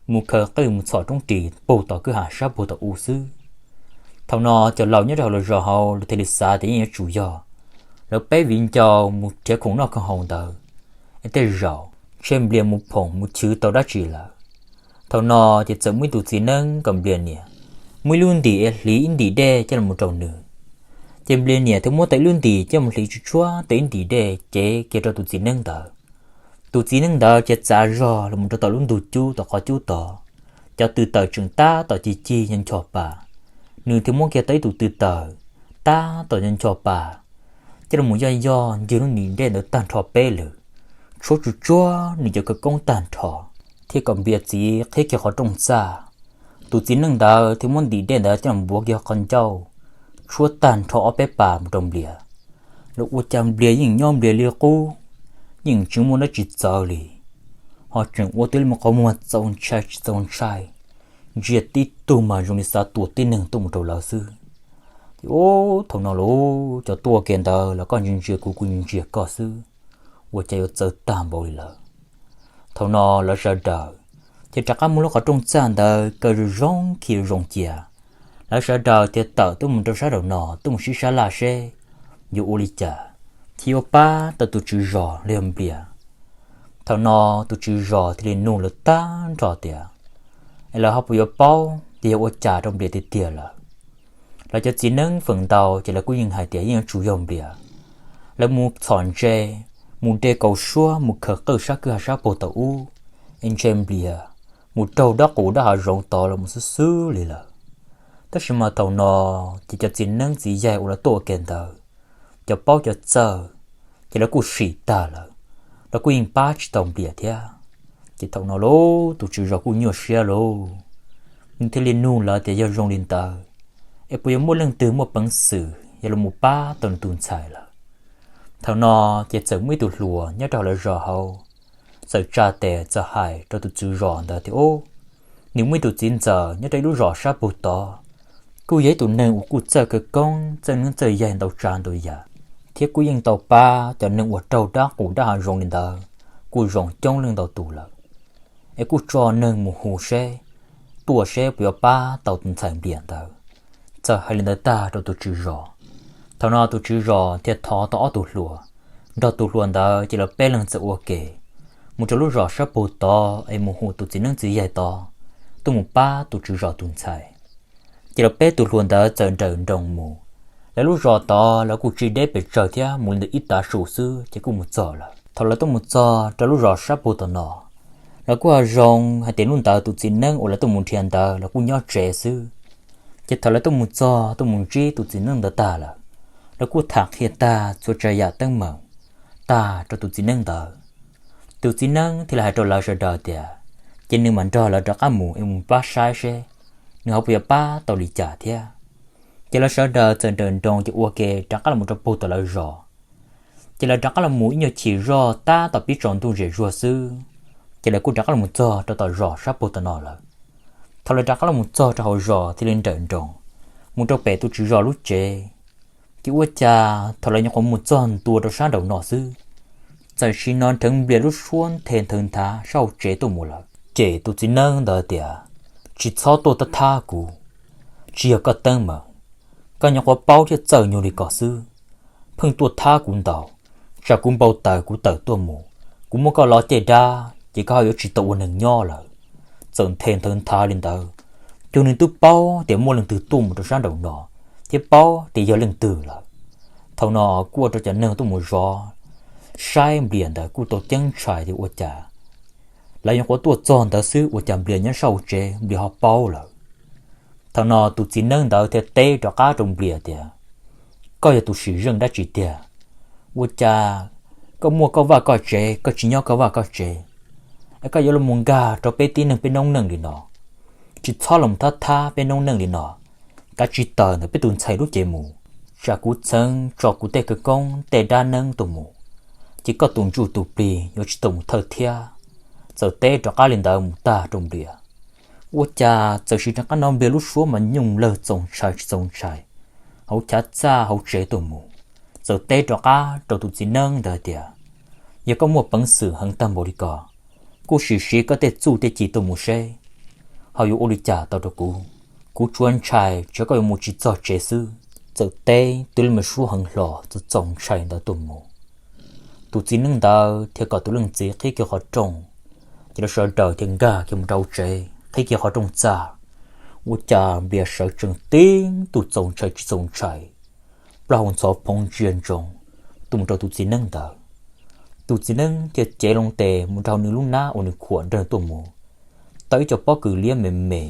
mus khaws qwj mus txhom roob ris puag tom kwj ha sab puag tom ub xwb. Thaum no cov laus nyob rau hauv lawv zos hauv lawv thiaj li xav tias yeej yuav tsum yog lawv peb viv ncaus mus nrhiav khoom noj khoom haus ntawd, es tej zaum ntshe Nplias mus phoom mus chwv tau dab tsi lawm. Thaum no ces txawm muaj ib tus txiv neeb kom Nplias niam muab ib lub ntim es hliv ib ntim dej coj los rau nws. Ces Nplias niam thiaj muab tau ib lub ntim coj mus hliv tsuj tsuag tau ib ntim dej cev kiag rau tus txiv neeb ntawd. Tus txiv neeb ntawd ces txav zog los rau tom lub ntug cub tom qhov cub tod, cov tw tawm tseem tab tom ci ci ncho ncho pas. Nws thiaj muab kiag tau ib tug tw tawm tab tom ncho ncho pas, coj los yoj yoj ncig lub ntim dej ntawd tag nrho peb lwm, tshuab tsuj tsuag nws cov khawv koob tag nrho, thiaj kom Nplias txiv qhib kiag qhov rooj txaj. Tus txiv neej ntawd thiaj muab ntim dej ntawd coj los npuav kiag qhov ncauj, tshuab tag nrho ob peb pas mus rau Nplias. Los ua cas Nplias yeej nyob Nplias li qub, yeej tsis muaj dab tsi txawv li, ho tseem ua tib lub me qhov muag txaus ntshai tsis txaus ntshai, ntsia tib tug mas zoo li xav tua tib neeg tuaj mus rau lawv xwb. Ces ub, thaum no los cov tuaj ke ntawd los koj ntsia ntsia kuv kuv ntsia ntsia koj xwb, ua cas yuav txawv tag npaum li lawm. Thaum no lawv sawv daws thiaj rov qab muab lub qhov rooj txaj ntawd kaw zoo zoo khi zoo cia. Lawv sawv daws thiaj tawm tuaj mus rau sab nraum no tuaj mus sib sab laj seb yuav ua li cas thiaj yuav pab tau tus tswv zos los yog Nplias. Thaum no tus tswv zos thiaj li nug lawv tag nrho tias, es lawv ho puas yuav paub tias yog ua cas rau Nplias tiag tiag lawm. Lawv cov txiv neeb feem ntau ces lawv kuj yeej hais tias yeej yuav tsum yog Nplias. Lawv mus txhom ntses, mus de kaus suab, mus khaws qwj sab kwj ha sab puag thaum ub, es ntshe Nplias mus raug dab qus dab hav zoov tod los mus xwb xwb li lawm. Tab sis mas thaum no ces cov txiv neeb txiv yaig uas lawv tuaj ua ke ntawd, cov paub cov txawj, ces lawv kuj sim tag lawm, lawv kuj yeej pab tsis tau Nplias thiab. Ces thaum no lauj tus tswv zos kuj nyuaj siab lauj, nws thiaj li nug lawv tias yog zoo li ntawd, es puas yuav muaj leej twg muaj peev xwm yuav los mus pab tau nws tus ntxhais lawm. Thaum no ces txawm muaj ib tug hluas nyob rau hauv lawv zos hauv, txawm tsa tes txawm hais rau tus tswv zos ntawd tias, ub, nws muaj ib tus txiv ntxawm nyob rau ib lub zos sab puag tod, kuj yog ib tus neeg uas kuj txawj khawv koob txawj neeb txawj yaig ntau tsav ntau yam, thiab kuj yeej tau pab cov neeg uas raug dab qus dab hav zoov li ntawd kuj zoo coob leej ntau tus lawm. Es kuj tso neeg mus hu seb, tuaj seb puas yuav pab tau tus ntxhais Nplias ntawd. Txawm hais li ntawd tag rau tus tswv zos, thaum no tus tswv zos thiaj thov tau ob tug hluas, nrog tus hluas ntawd ces lawv peb leeg txawm ua ke mus rau lub zos sab puag tod es mus hu tus txiv neeb txiv yaig tod tuaj mus pab tus tswv zos tus ntxhais. Ces lawv peb tus hluas ntawd txawm nrawm nroos mus. Lawv lub zos tod lawv kuj tsis deb pes tsawg thiab, mus li ntawm ib tav su xwb ces kuj mus txog lawm. Thaum lawv tuaj mus txog rau lub zos sab pug tom no, lawv kuj ho zoo hais tias hnub ntawd tus txiv neeb uas lawv tuaj mus nrhiav ntawd los kuj nyob tsev xwb. Ces thaum lawv tuaj mus txog tuaj mus ntsib tus txiv neeb ntawd tag lawm, lawv kuj tham qhia tag txhua tsav yam teeb meem tag rau tus txiv neeb ntawd. Tus txiv neeb thiaj li hais rau lawv sawv daws tias, ces nws mam nrog lawv rov qab mus es mus pab saib seb nws ho puas yuav pab tau li cas thiab. Ces lawv sawv daws txawm nrawm nroos ces ua ke rov qab los rau pug tom lawv zos. Ces lawv rov qab los mus ib nyuag chim zog tab tom pib tsaus ntuj zem zuag xwb, ces lawv kuj rov qab los mus txog rau tom zos sab pug tom no lawm. Thaum lawv rov qab los mus txog rau hauv zos thiaj li nrawm nroos mus rau pem tus tswv zos lub tsev. Ces ua cas thaum lawv nyuam qhuav mus txog ntua rau sab nraum no xwb, txawm sim hnov nrheev nplias lub suab nthe nthawv nthav sab hauv tsev tuaj mus lawm. Ces tus txiv neeb ntawd tias, tsis txhob tuaj thab kuv, tsis yog koj teeb meem, koj nyuam qhuav paub thiab txawj nyuag li ko xwb, pheej tuaj thab kuv ntau, tsam kuv npau taws kuv tawm tuaj mus, kuv muab koj lo caij dab ces koj ho yuav tsis tau ua neeg nyob lawm. Txawm nthe nthawv nthav li ntawd, cuag nws twb paub tias muaj leej twg tuaj mus rau sab nraum no, thiab paub tias yog leej twg lawm. Thaum no kuj ua rau cov neeg tuaj mus zov saib nplias ntawd kuj tau ceeb ntshai tias ua cas lawv nyuam qhuav tuaj txog ntawd xwb ua cas nplias nyob sab hauv tsev nplias ho paub lawm. Thaum no tus txiv neeb ntawd thiaj teb rov qab rau nplias tias, koj yog tus sim zeej dab tsi tiag? Ua cas koj muaj koj vaj koj tsev koj tsis nyob koj vaj koj tsev, es koj yuav los mus nkag rau peb tib neeg peb noob neej li no? Tsis txhob los thab thab peb noob neej li no, kav tsij tawm ntawm peb tus ntxhais lub cev mus, tsam kuv txheev tso kuv tej khawv koob tej dab neeb tuaj mus, ces koj tus ntsuj tus plig yuav tsis tau mus thawj thiab. Txawm teb rov qab li ntawd mus tag rau nplias, ua cas txawm sim rov qab hnov nplias lub suab mas nyooj lawg txaus ntshai tsis txaus ntshai hauv chav txaj hauv tsev tuaj mus. Txawm teb rov qab rau tus txiv neeb ntawd tias, yog koj muaj peev xwm heev tag npaum li ko, kuj sim siv koj tej txuj tej ci tuaj mus seb ho yuav ua li cas tau rau kuv. Kuv tsuas ntshai tsam koj yuav mus tsis txog tsev xwb. Txawm teb twb li me suab heev hlo txaus ntshai ntawd tuaj mus, tus txiv neeb ntawd thiaj kom tus leej txiv qhib kiag qhov rooj, ces lawv sawv daws thiaj nkag kiag mus rau hauv tsev qhib kiag qhov rooj txaj. Ua cas nplias sawv tsees tib tug txaus ntshai tsis txaus ntshai, plaub hau ntxhov phoov ntsia ntsoov tuaj mus rau tus txiv neeb ntawd. Tus txiv neeb thiaj cev loo tes mus rau nws lub hnab uas nws khuam nrog tuaj mus, tau ib co pob kws liab me me,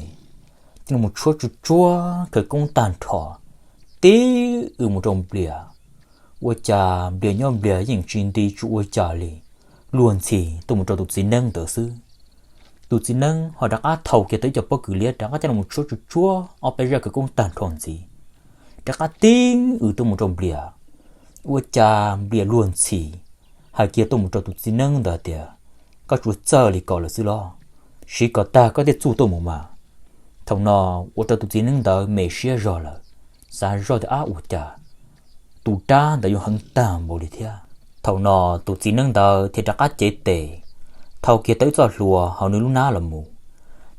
thiaj mus tshuab tsuj tsuab khawv koob tag nrho, tib w mus rau nplias. Ua cas nplias nyob nplias yeej tsis nti tsis ua cas li, luag ntxhi tuaj mus rau tus txiv neeb ntawd xwb. Tus txiv neeb ho rov qab thau kiag tau ib co pob kws liab rov qab coj los tshuab tsuj tsuab ob peb zaj khawv koob tag nrho ntxiv, rov qab tib w tuaj mus rau nplias. Ua cas nplias luag ntxhi hais kiag tuaj mus rau tus txiv neeb ntawd tias, koj tsuas txawj li ko lawm xwb los? Siv kom tag koj tej txuj tuaj mus mas. Thaum no ua rau tus txiv neeb ntawd me siab zog lawm, xav zoj tias ab ua cas tus dab ntawd yuav heev tag npaum li thiab. Thaum no tus txiv neeb ntawd thiaj rov qab cev tes thau kiag tau ib txoj hlua hauv nws lub hnab los mus,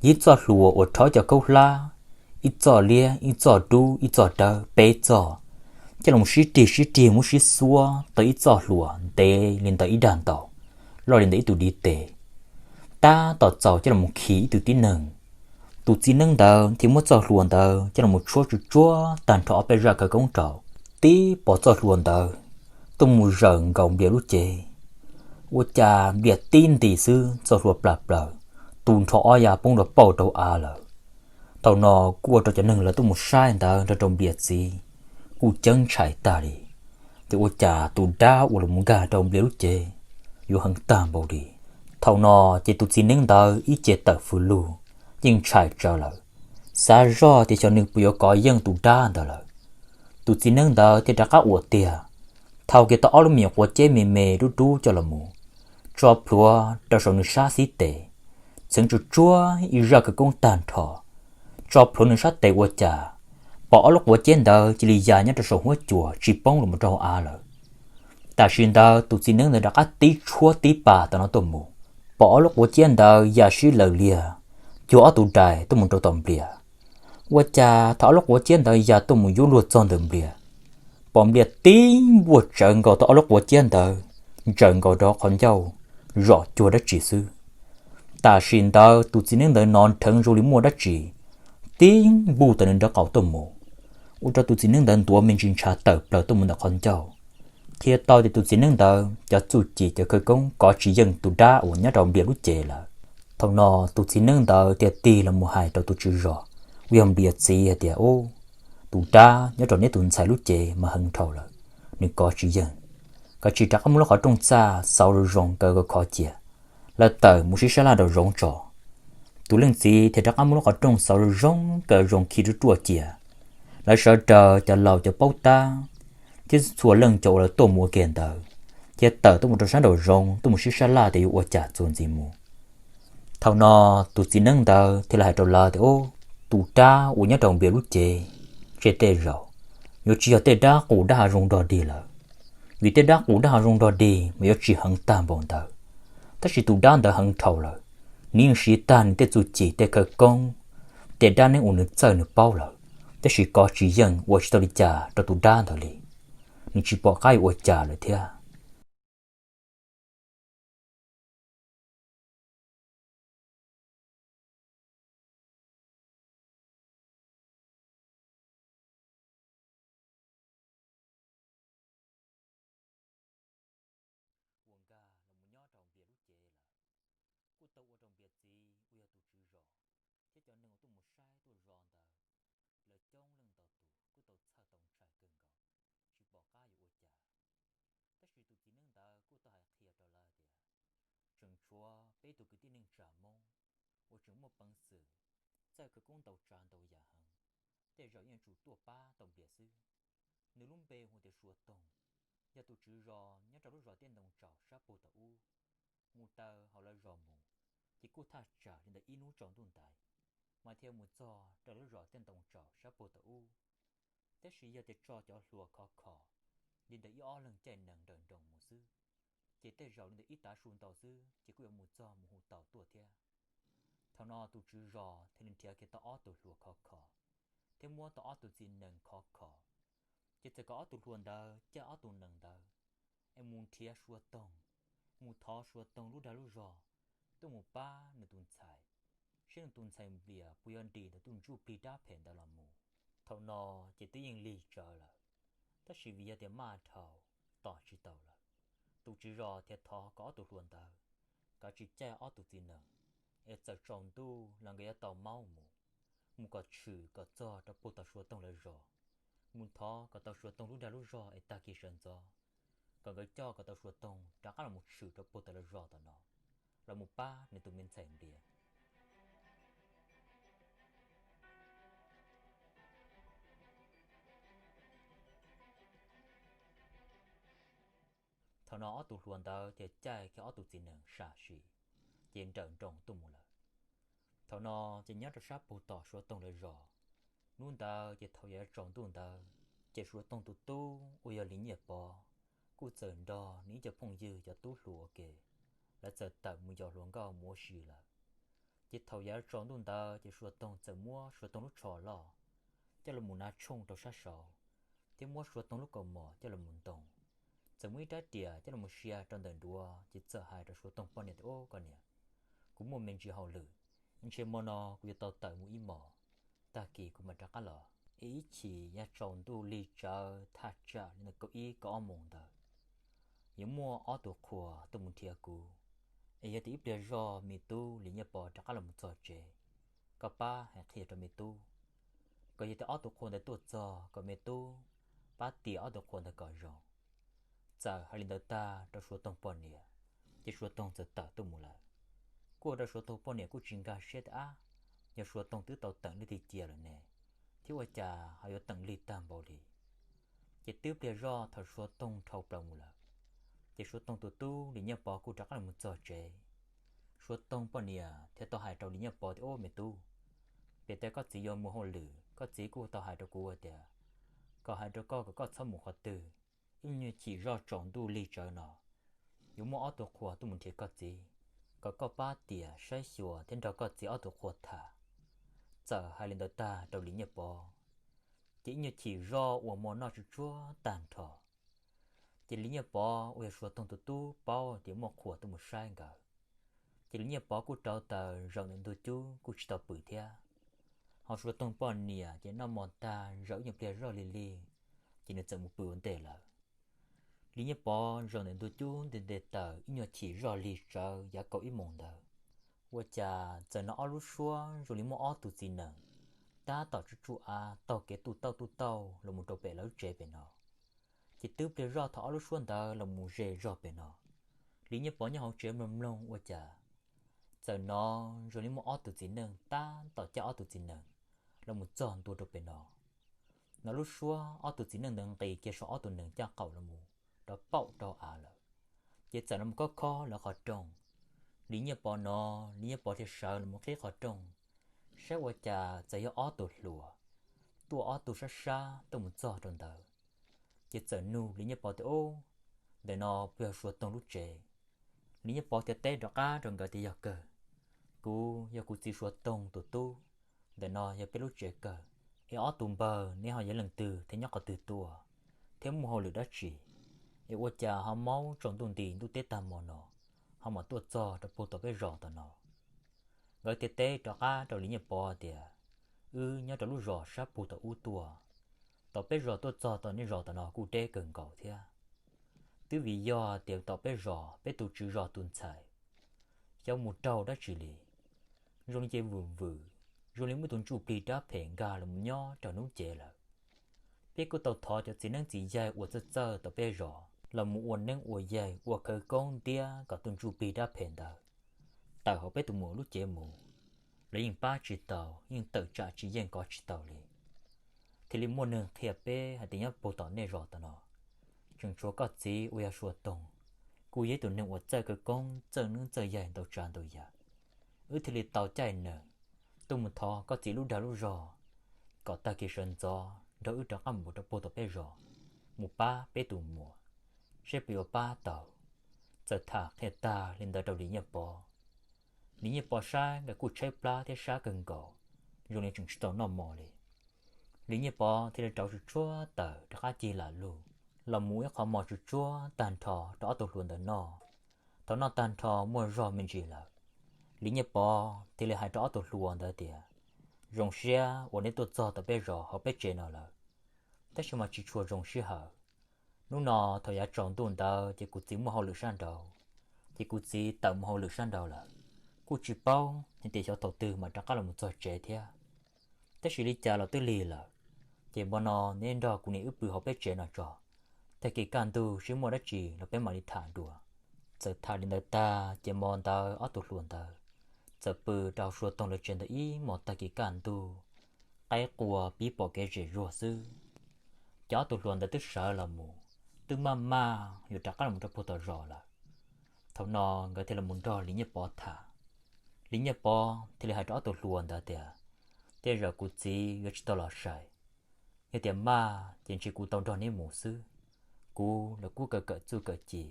ib txoj hlua uas rho cov khaub hlab, ib txoj liab ib txoj dub ib txoj dawb peb txoj, coj los sib rig sib rig muab sib xuab tau ib txoj hlua ntev li ntawm ib dag ntaus, loj li ntawm ib tug div tes, tab tom txaus coj los khi ib tug tib neeg. Tus txiv neeb ntawd thiaj muab txoj hlua ntawd coj los tshuab tsuj tsuab tag nrho ob peb zaj khawv koob rau, tib pov txoj hlua ntawd tuaj mus zawm nkaus nplias lub cev. Ua cas nplias tib nti xwb txoj hlua plam plaws, tu nrho ob ya poob rau pauj rau av lawm. Thaum no kuj ua rau cov neeg lawv tuaj mus saib ntawd nrog rau nplias txiv kuj ceeb ntshai tag li, ces ua cas tus dab uas los nkag rau nplias lub cev yuav heev tag npaum li. Thaum no ces tus txiv neeb ntawd ib ce tawm fws lug, yeej ntshai tsawv lawm, xav zoj tias xyov nws puas yuav kov yeej tus dab ntawd lawm. Tus txiv neeb ntawd thiaj rov qab ua tiag, thau kiag tau ob lub me nyuam quav ceb me me dub dub coj los mus tso plhuav rau saum nws sab xib tes, txheev tsuj tsuab ib zaj khawv koob tag nrho, tso plhuav nws sab tes ua cas pom ob lub quav ceb ntawd cia li ya nyob rau saum huab cua tsis poob los rau hauv av lawm. Tam sim ntawd tus txiv neeb ntawd rov qab tib tshuab tib pas tom no tuaj mus, pom ob lub quav ceb ntawd ya sib laws liag cuag ob tug dais tuaj mus rau tom nplias. Ua cas thaum ob lub quav ceb ntawd ya tuaj mus yuav luag txog ntawm nplias, pom nplias tib npuaj tsawv nkaus tau ob lub quav ceb ntawd, ntsaws nkaus rau qhov ncauj, zom cuag dab tsi xwb. Tam sim ntawd tus txiv neeb ntawd hnov nrheev zoo li muaj dab tsi tib npuj tawm nws nraub qaum tuaj mus, ua rau tus txiv neeb ntawd ntuav me ntsis ntshav tawm plaws tuaj mus ntawm qhov ncauj, qhia tau tias tus txiv neeb ntawd cov txuj ci cov khawv koob kov tsis yeej tus dab uas nyob rau Nplias lub cev lawm. Thaum no tus txiv neeb ntawd thiaj tig los mus hais rau tus tswv zos uas yog Nplias txiv hais tias, Ub, tus dab nyob rau neb tus ntxhais lub cev mas heev dhau lawm, nws kov tsis yeej. Koj cia li rov qab muab lub qhov rooj txaj xauv zoo zoo kaw khov cia, lawv tawm mus sib sab laj rau zoov tso. Tus leej txiv thiaj rov qab muab lub qhov rooj xauv zoo zoo kaw zoo khi ruaj ruaj cia. Lawv sawv daws cov laus cov paub tab thiab txhua leej cov uas lawv tuaj mus ua ke ntawd thiaj tawm tuaj mus rau sab nraum zoov tuaj mus sib sab laj tias yuav ua cas txuas ntxiv mus. Thaum no tus txiv neeb ntawd thiaj li hais rau lawv tias, Ub, tus dab uas nyob rau Nplias lub cev, tseg tej zaum yuav tsis yog tej dab qus dab hav zoov dog dig lawm, vim tej dab qus dab hav zoov dog dig mas yuav tsis heev tag npaum ntawd, tab sis tus dab ntawd heev dhau lawm. Nws yeej siv tag nws tej txuj ci tej khawv koob, tej dab neeb uas nws txawj nws paub lawm, tab sis kov tsis yeej ua tsis tau li cas rau tus dab ntawd li. Nws tsis pom qab yuav ua cas lawm thiab. Ua nkag los mus nyob rau Nplias lub cev lawm, kuj tau ua rau Nplias txiv uas yog tus tswv zos thiab cov neeg uas tuaj mus saib tuaj zov ntawd, lawv coob leej ntau tus kuj tau txhawj tau ntshai kawg nkaus, tsis pom qab yuav ua cas. Tab sis tus txiv neeb ntawd kuj tau hais qhia rau lawv tias, tseem tshuav peb tug kwv tij neej tsa Hmoob uas tseem muaj peev xwm, txawj khawv koob ntau tsav ntau yam heev, tej zaum yeej tsum tuaj pab tau Nplias xwb. Nws lub npe hu tias Suav Toog, yog tus tswv zos nyob rau lub zos Tiaj Ntoo Tsaus sab pug thaum ub. Mus taw hauv lawv zos mus, ces kuj thaj tsam li ntawm ib hnub tsaus ntuj ntais mas thiaj mus txog rau lub zos Tiaj Ntoo Tsaus sab pug thaum ub. Tab sis yog tias tso cov hluas khov kho li ntawm ib ob leeg caij nees nrawm nroos mus xwb, ces tej zaum li ntawm ib tav su ntau xwb ces kuj yuav mus txog mus hu tau tuaj thiab. Thaum no tus tswv zos thiaj li nrhiav kiag tau ob tug hluas khov kho thiab muab tau ob tug txiv nees khov kho. Ces txawm kom ob tug hluas ntawd caij ob tug nees ntawd es mus nrhiav Suav Toog, mus thov Suav Toog lub dag lub zog tuaj mus pab nws tus ntxhais, saib nws tus ntxhais Nplias puas yuav dim ntawm tus ntsuj plig dab phem ntawd los mus. Thaum no ces twb yeej lig tsawv lawm, tab sis vim yog tias maj dhau, tos tsis tau lawm. Tus tswv zos thiaj thov kom ob tug hluas ntawd kav tsij caij ob tug txiv nees, es txawm tsaus ntuj los nkawd yuav tau maub mus, mus kom tshwm kom txog rau puag tom Suav Toog lawv zos, mus thov kom tau Suav Toog lub dag lub zog es tag kis sawv ntxov, kom nkawd coj kom tau Suav Toog rov qab los mus tshwm rau puag tom lawv zos tom no, los mus pab nws tus me ntxhais Nplias. Thaum no ob tug hluas ntawd thiaj caij kiag ob tug txiv nees sam sim, ces nrawm nroos tuaj mus lawm. Thaum no ces nyob rau sab puag tom Suav Toog lawv zos, hnub ntawd ces thaum yav tsaus ntuj ntawd, ces Suav Toog tus tub uas yog Lis Nyiaj Pov kuj txawm nrog nws ib co phooj ywg cov tub hluas ua ke, lawv txawm tawm mus yos hluas nkauj mus ua si lawm. Ces thaum yav tsaus ntuj ntawd ces Suav Toog txawm muab Suav Toog lub tsho loj coj los mus hnav tshooj rau sab saud, thiab muab Suav Toog lub kaus mom coj los mus ntoo. Txawm muab ib rab riam coj los mus sia rau ntawm duav, ces txawm hais rau Suav Toog poj niam tias, Ub koj niam, kuv muaj me ntsis hauj lwm, ntshe hmo no kuv yuav tau tawm mus ib hmos, tag kis kuv mam rov qab los. Es ib chim yav tsaus ntuj lig tsawv thaj tsam li ntawm kaum ib kaum ob moos ntawd, yuav muaj ob tug qhua tuaj mus nrhiav kuv. Es yog tias ib pliag zoj me tub Lis Nyiaj Pov rov qab los mus txog tsev, koj pab hais qhia rau me tub, kom yog tias ob tug qhua ntawd tuaj txog kom me tub pab tias ob tug qhua ntawd kom zoo. Txawm hais li ntawd tag rau Suav Toog poj niam, ces Suav Toog txawm tawm tuaj mus lawm. Kuj ua rau Suav Toog poj niam kuj tsis nkag siab tias, Ab, yog Suav Toog twb tau teem leej twg cia lawm ne, thiab ua cas ho yuav teem lig tag npaum li? Ces twb pliag zoj thaum Suav Toog dhau plaws mus lawm, ces Suav Toog tus tub Lis Nyiaj Pov kuj rov qab los mus txog tsev. Suav Toog poj niam thiaj tau hais rau Lis Nyiaj Pov tias, Ub me tub, pem tej koj txiv yuav mus hauj lwm, koj txiv kuj tau hais rau kuv tias kom hais rau koj kom koj txhob mus qhov twg. Ib nyuag chim zoj tsaus ntuj lig tsawv no, yuav muaj ob tug qhua tuaj mus nrhiav koj txiv, kom koj pab tias saib xyuas thiab nrog koj txiv ob tug qhua tham. Txawm hais li ntawd tag rau Lis Nyiaj Pov, ces ib nyuag chim zoj uas mov noj tsuj tsuag tag nrho, ces Lis Nyiaj Pov uas yog Suav Toog tus tub paub tias muaj qhua tuaj mus saib nkawd, Ces Li Nyiaj Pov kuj rauv taws zaum ntawm ntug cub kuj tsis tau pw thiab. Ho Sua Toog poj niam ces noj mov tag zaum ib nyuag pliag zoj lig lig, ces nws txawm mus pw ua ntej lawm. Li Nyiaj Pov zaum ntawm ntug cub nte nte taws ib nyuag chim zoj lig tsawv yav kaum ib moos ntawd, ua cas txawm hnov ob lub suab zoo li muaj ob tug txiv nees tab tom tsuj tsuj av taug kev tuj tauj tuj tauj los mus rau pem lawv lub tsev pem no. Ces twb pliag zoj thaum ob lub suab ntawd los mus ze zog pem no, Li Nyiaj Pov nyob hauv tsev mloog mloog ua cas txawm hnov zoo li muaj ob tug txiv neej tab tom caj ob tug txiv nees los mus txog ntua rau pem no. Hnov lub suab ob tug txiv neej ntawd nqis kiag saum ob tug nees caj qaum los mus rau paum rau av lawm, ces txawm los mus khob khob lawv qhov rooj. Li Nyiaj Pov hnov, Li Nyiaj Pov thiaj sawv los mus qhib qhov rooj, saib ua cas txawm yog ob tug hluas tuaj ob tug sab sab tuaj mus txog rau ntawd. Ces txawm nug Li Nyiaj Pov tias, Ub, ntawm no puas yog Sua Toog lub tsev? Li Nyiaj Pov thiaj teb rov qab rau nkawd tias, Yog kawg, kuv yog kuv txiv Sua Toog tus tub, ntawm no yog peb lub tsev kawg. Es ob tug npawg neb ho yog leej twg thiab nyob qhov twg tuaj, thiab muaj hauj lwm dab tsi, es ua cas ho maub tsaus ntuj nti ntuj teb tag hmo no ho mam tuaj txog rau puag tom peb zos tom no? Nkawd thiaj teb rov qab rau Li Nyiaj Pov tias, Wb nyob rau lub zos sab puag tom ub tuaj, tom peb zos tuaj txog tom nej zos tom no kuj deb kawg nkaus thiab. Twb vim yog tias tom peb zos peb tus tswv zos tus ntxhais xyov mus raug dab tsi li, zoo li ces vwm vwm, zoo li muaj tus ntsuj plig dab phem nkag los mus nyob rau nws lub cev lawm. Peb kuj tau thov cov txiv neeb txiv yaig uas txawj txawj tom peb zos los mus ua neeb ua yaig ua khawv koob ntiab kom tus ntsuj plig dab phem ntawd tawm hauv peb tus muam lub cev mus, los yeej pab tsis tau, yeej tawm tsam tsis yeej kov tsis tau li. Thiaj li muaj neeg qhia peb hais tias nyob puag tom nej zos tom no tseem tshuav koj txiv uas yog Sua Toog, kuj yog ib tug neeg uas txawj khawv koob txawj neeb txawj yaig ntau tsav ntau yam. Wb thiaj li tau caij nees tuaj mus thov koj txiv lub dag lub zog kom tag kis sawv ntxov nrog wb rov qab mus rau puag tom peb zos mus pab peb tus muam, seb puas yuav pab tau. Txawm tham qhia tag li ntawd rau Li Nyiaj Pov, Li Nyiaj Pov saib nkawd kuj tshaib plab thiab sab kawg nkaus, zoo li tseem tsis tau noj mov li. Li Nyiaj Pov thiaj li rauv tsuj tsuag taws rov qab cig lam lug los mus ib qho mov tsuj tsuag tag nrho rau ob tug hluas ntawd noj. Thaum noj tag nrho muaj zog me ntsis lawm, Li Nyiaj Pov thiaj li hais rau ob tug hluas ntawd tias, Zoo siab uas neb tuaj txog tom peb zos hauv peb tsev no lawm, tab sis mas tsis tshua zoo sij hawm. Hnub no thaum yav tsaus ntuj ntawd ces kuv txiv muaj hauj lwm sab nraud, ces kuv txiv tawm mus hauj lwm sab nraud lawm, kuj tsis paub hais tias xyov thaum twg mam rov qab los mus txog tsev thiab. Tab sis li cas los twb lig lawm, ces hmo no neb nrog kuv niam wb pw hauv peb tsev no tso, tag kis kaj ntug seb muaj dab tsi los peb mam li tham dua. Txawm tham li ntawd tag ces hmo ntawd ob tug hluas ntawd txawm pw rau Sua Toog lawv tsev ntawd ib hmos tag kis kaj ntug, qaib qua pib pom kev zem zuag xwb. Ces ob tug hluas ntawd twb sawv los mus, twb maj maj yuav rov qab los rau puag tom zos lawm. Thaum no nkawd thiaj los nrog Li Nyiaj Pov tham. Li Nyiaj Pov thiaj li hais rau ob tug hluas ntawd tias, Tej zaum kuv txiv yuav tsis tau los sai. Yog tias maj ces ntshe kuv tau nrog neb mus xwb. Kuv los kuj kawm kawm txuj kawm ci,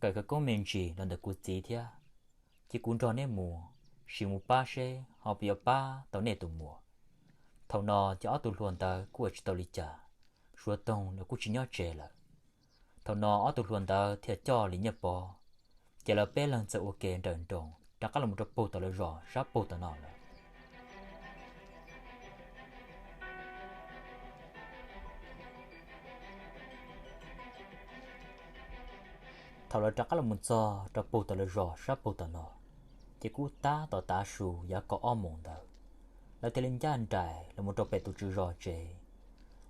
kawm khawv koob me ntsis los ntawm kuv txiv thiab, ces kuv nrog neb mus, sim mus pab seb ho puas yuav pab tau nej tus muam. Thaum no ces ob tug hluas ntawd kuj ua tsis tau li cas, Sua Toog los kuj tsis nyob tsev lawm. Thaum no ob tug hluas ntawd thiaj coj Li Nyiaj Pov, ces lawv peb leeg txawm ua ke nrawm nroos rov qab los rau puag tom lawv zos sab puag tom no lawm. Thaum lawv rov qab los mus txog rau puag tom lawv zos sab puag tom no, ces kuj tab tom tav su yav kaum ob moos ntawd, lawv thiaj li ncaj nraim los mus rau pem tus tswv zos tsev.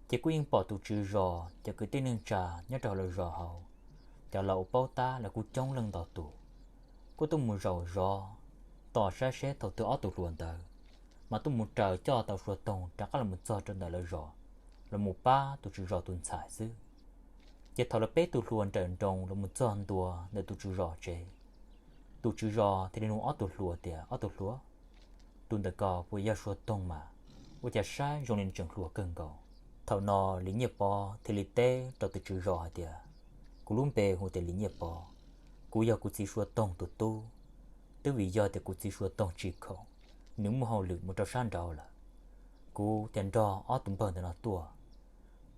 Ces kuj yeej pom tus tswv zos cov kwv tij neej tsa nyob rau hauv lawv zos hauv, cov laus uas paub tab lawv kuj coob leej ntau tus, kuj tuaj mus zaum zov, tos saib seb thaum twg ob tug hluas ntawd mas tuaj mus raws coj tau Sua Toog rov qab los mus txog rau ntawm lawv zos, los mus pab tus tswv zos tus ntxhais xwb. Ces thaum lawv peb tug hluas nrawm nroos los mus txog ntua ntawm tus tswv zos tsev, tus tswv zos thiaj li nug ob tug hluas tias, Ob tug hluas, tus ntawm ko puas yog Sua Toog mas? Ua cas saib zoo li nws tseem hluas kawg nkaus. Thaum no Li Nyiaj Pov thiaj li teb rau tus tswv zos hais tias, Kuv lub npe hu tias Li Nyiaj Pov, kuv yog kuv txiv Sua Toog tus tub. Twb vim yog tias kuv txiv Sua Toog tsis khoom, nws muaj hauj lwm mus rau sab nraud lawm, kuv thiaj nrog ob tug npawg ntawm no tuaj,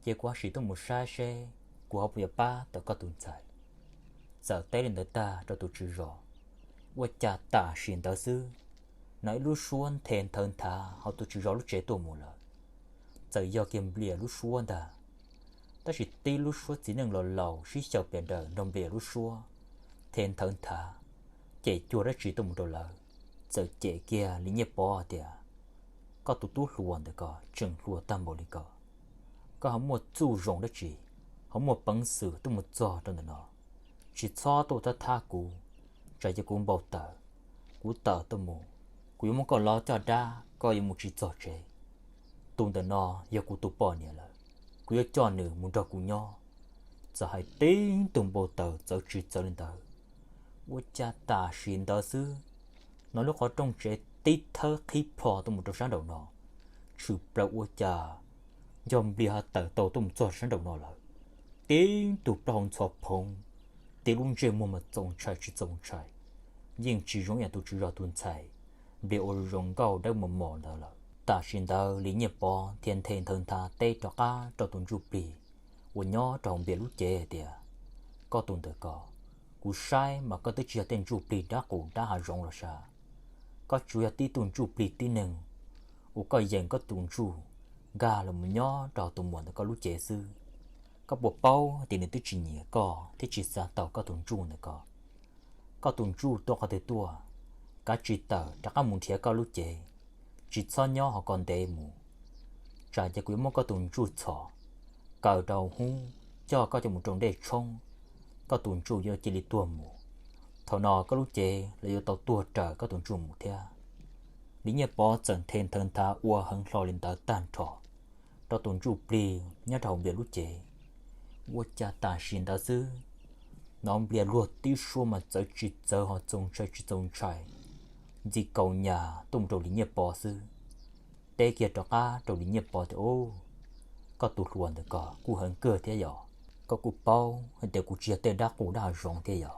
ces kuv ho sim tuaj mus saib seb kuv ho puas yuav pab tau koj tus ntxhais. Txawm teb li ntawd tag rau tus tswv zos, Ua cas tam sim ntawd xwb, hnov ib lub suab nthe nthawv nthav hauv tus tswv zos lub tsev tuaj mus lawm. Txawm yog kiag Nplias lub suab ntag, tab sis tib lub suab txiv neej laus laus sib xyaw pes daws nrog Nplias lub suab nthe nthawv nthav, cem cuag dab tsi tuaj mus rau lawv. Txawm cem kiag Lis Nyiaj Pov tias, koj tus tub hluas ntawm ko tseem hluas tag npaum li ko, koj ho muaj txuj zoo dab tsi, ho muaj peev xwm tuaj mus txog rau ntawm no, tsis txhob tuaj thab thab kuv, tsam ces kuv npau taws, kuv tawm tuaj mus, kuv yuav muab koj lov coj dab koj yuav mus tsis txog tsev. Tus ntawm no yog kuv tus poj niam lawm, kuv yuav coj nws mus nrog kuv nyob. Txawm hais tib tug npau taws txawv tsis txawv li ntawd, ua cas tam sim ntawd xwb, hnov lub qhov rooj tsev tib thawb qhib plho tuaj mus rau sab nraum no, tshwm plaws ua cas yog Nplias ho tawm tau tuaj mus txog sab nraum no lawm. Tib tug plaub hau ntxhov phoov, tib lub ntsej muag mas txaus ntshai tsis txaus ntshai, yeej tsis zoo ib yam tus tswv zos tus ntxhais Nplias ua zoo nkauj dawb mos mos ntawd lawm. Tam sim ntawd Lis Nyiaj Pov thiaj nthe nthawv nthav teb rov qab rau tus ntsuj plig uas nyob rau hauv Nplias lub cev hais tias, koj tus ntawm ko, kuv saib mas koj twb tsis yog tej ntsuj plig dab qus dab hav zoov los sav. Koj tsuas yog tib tug ntsuj plig tib neeg uas koj yeem koj tus ntsuj nkag los mus nyob rau tus muam ntawm koj lub cev xwb. Koj puas paub tias nws twb tsis nyiam koj thiab tsis xav tau koj tus ntsuj ntawm ko? Koj tus ntsuj tuaj qhov twg tuaj, kav tsij tawm rov qab mus nrhiav koj lub cev, tsis txhob nyob hauv ko ntev mus, tsam ces kuv yuav muab koj tus ntsuj txhom kaw rau hub coj koj coj mus rau ntej tshoob, koj tus ntsuj yuav cia li tuag mus. Thaum no koj lub cev los yuav tau tuag raws koj tus ntsuj mus thiab. Lis Nyiaj Pov txawm nthe nthawv nthav ua heev hlo li ntawd tag nrho rau tus ntsuj plig nyob rau hauv Nplias lub cev. Ua cas tam sim ntawd xwb, hnov Nplias luag tib suab mas txawv tsis txawv ho txaus ntshai tsis txaus ntshai, ntxi kaus nyas tuaj mus rau Lis Nyiaj Pov xwb. Teb kiag rov qab rau Lis Nyiaj Pov tias, u, koj tus hluas ntawm ko kuj heev kawg thiab yom, koj kuj paub hais tias kuv tsis yog tej dab qus dab hav zoov thiab yom.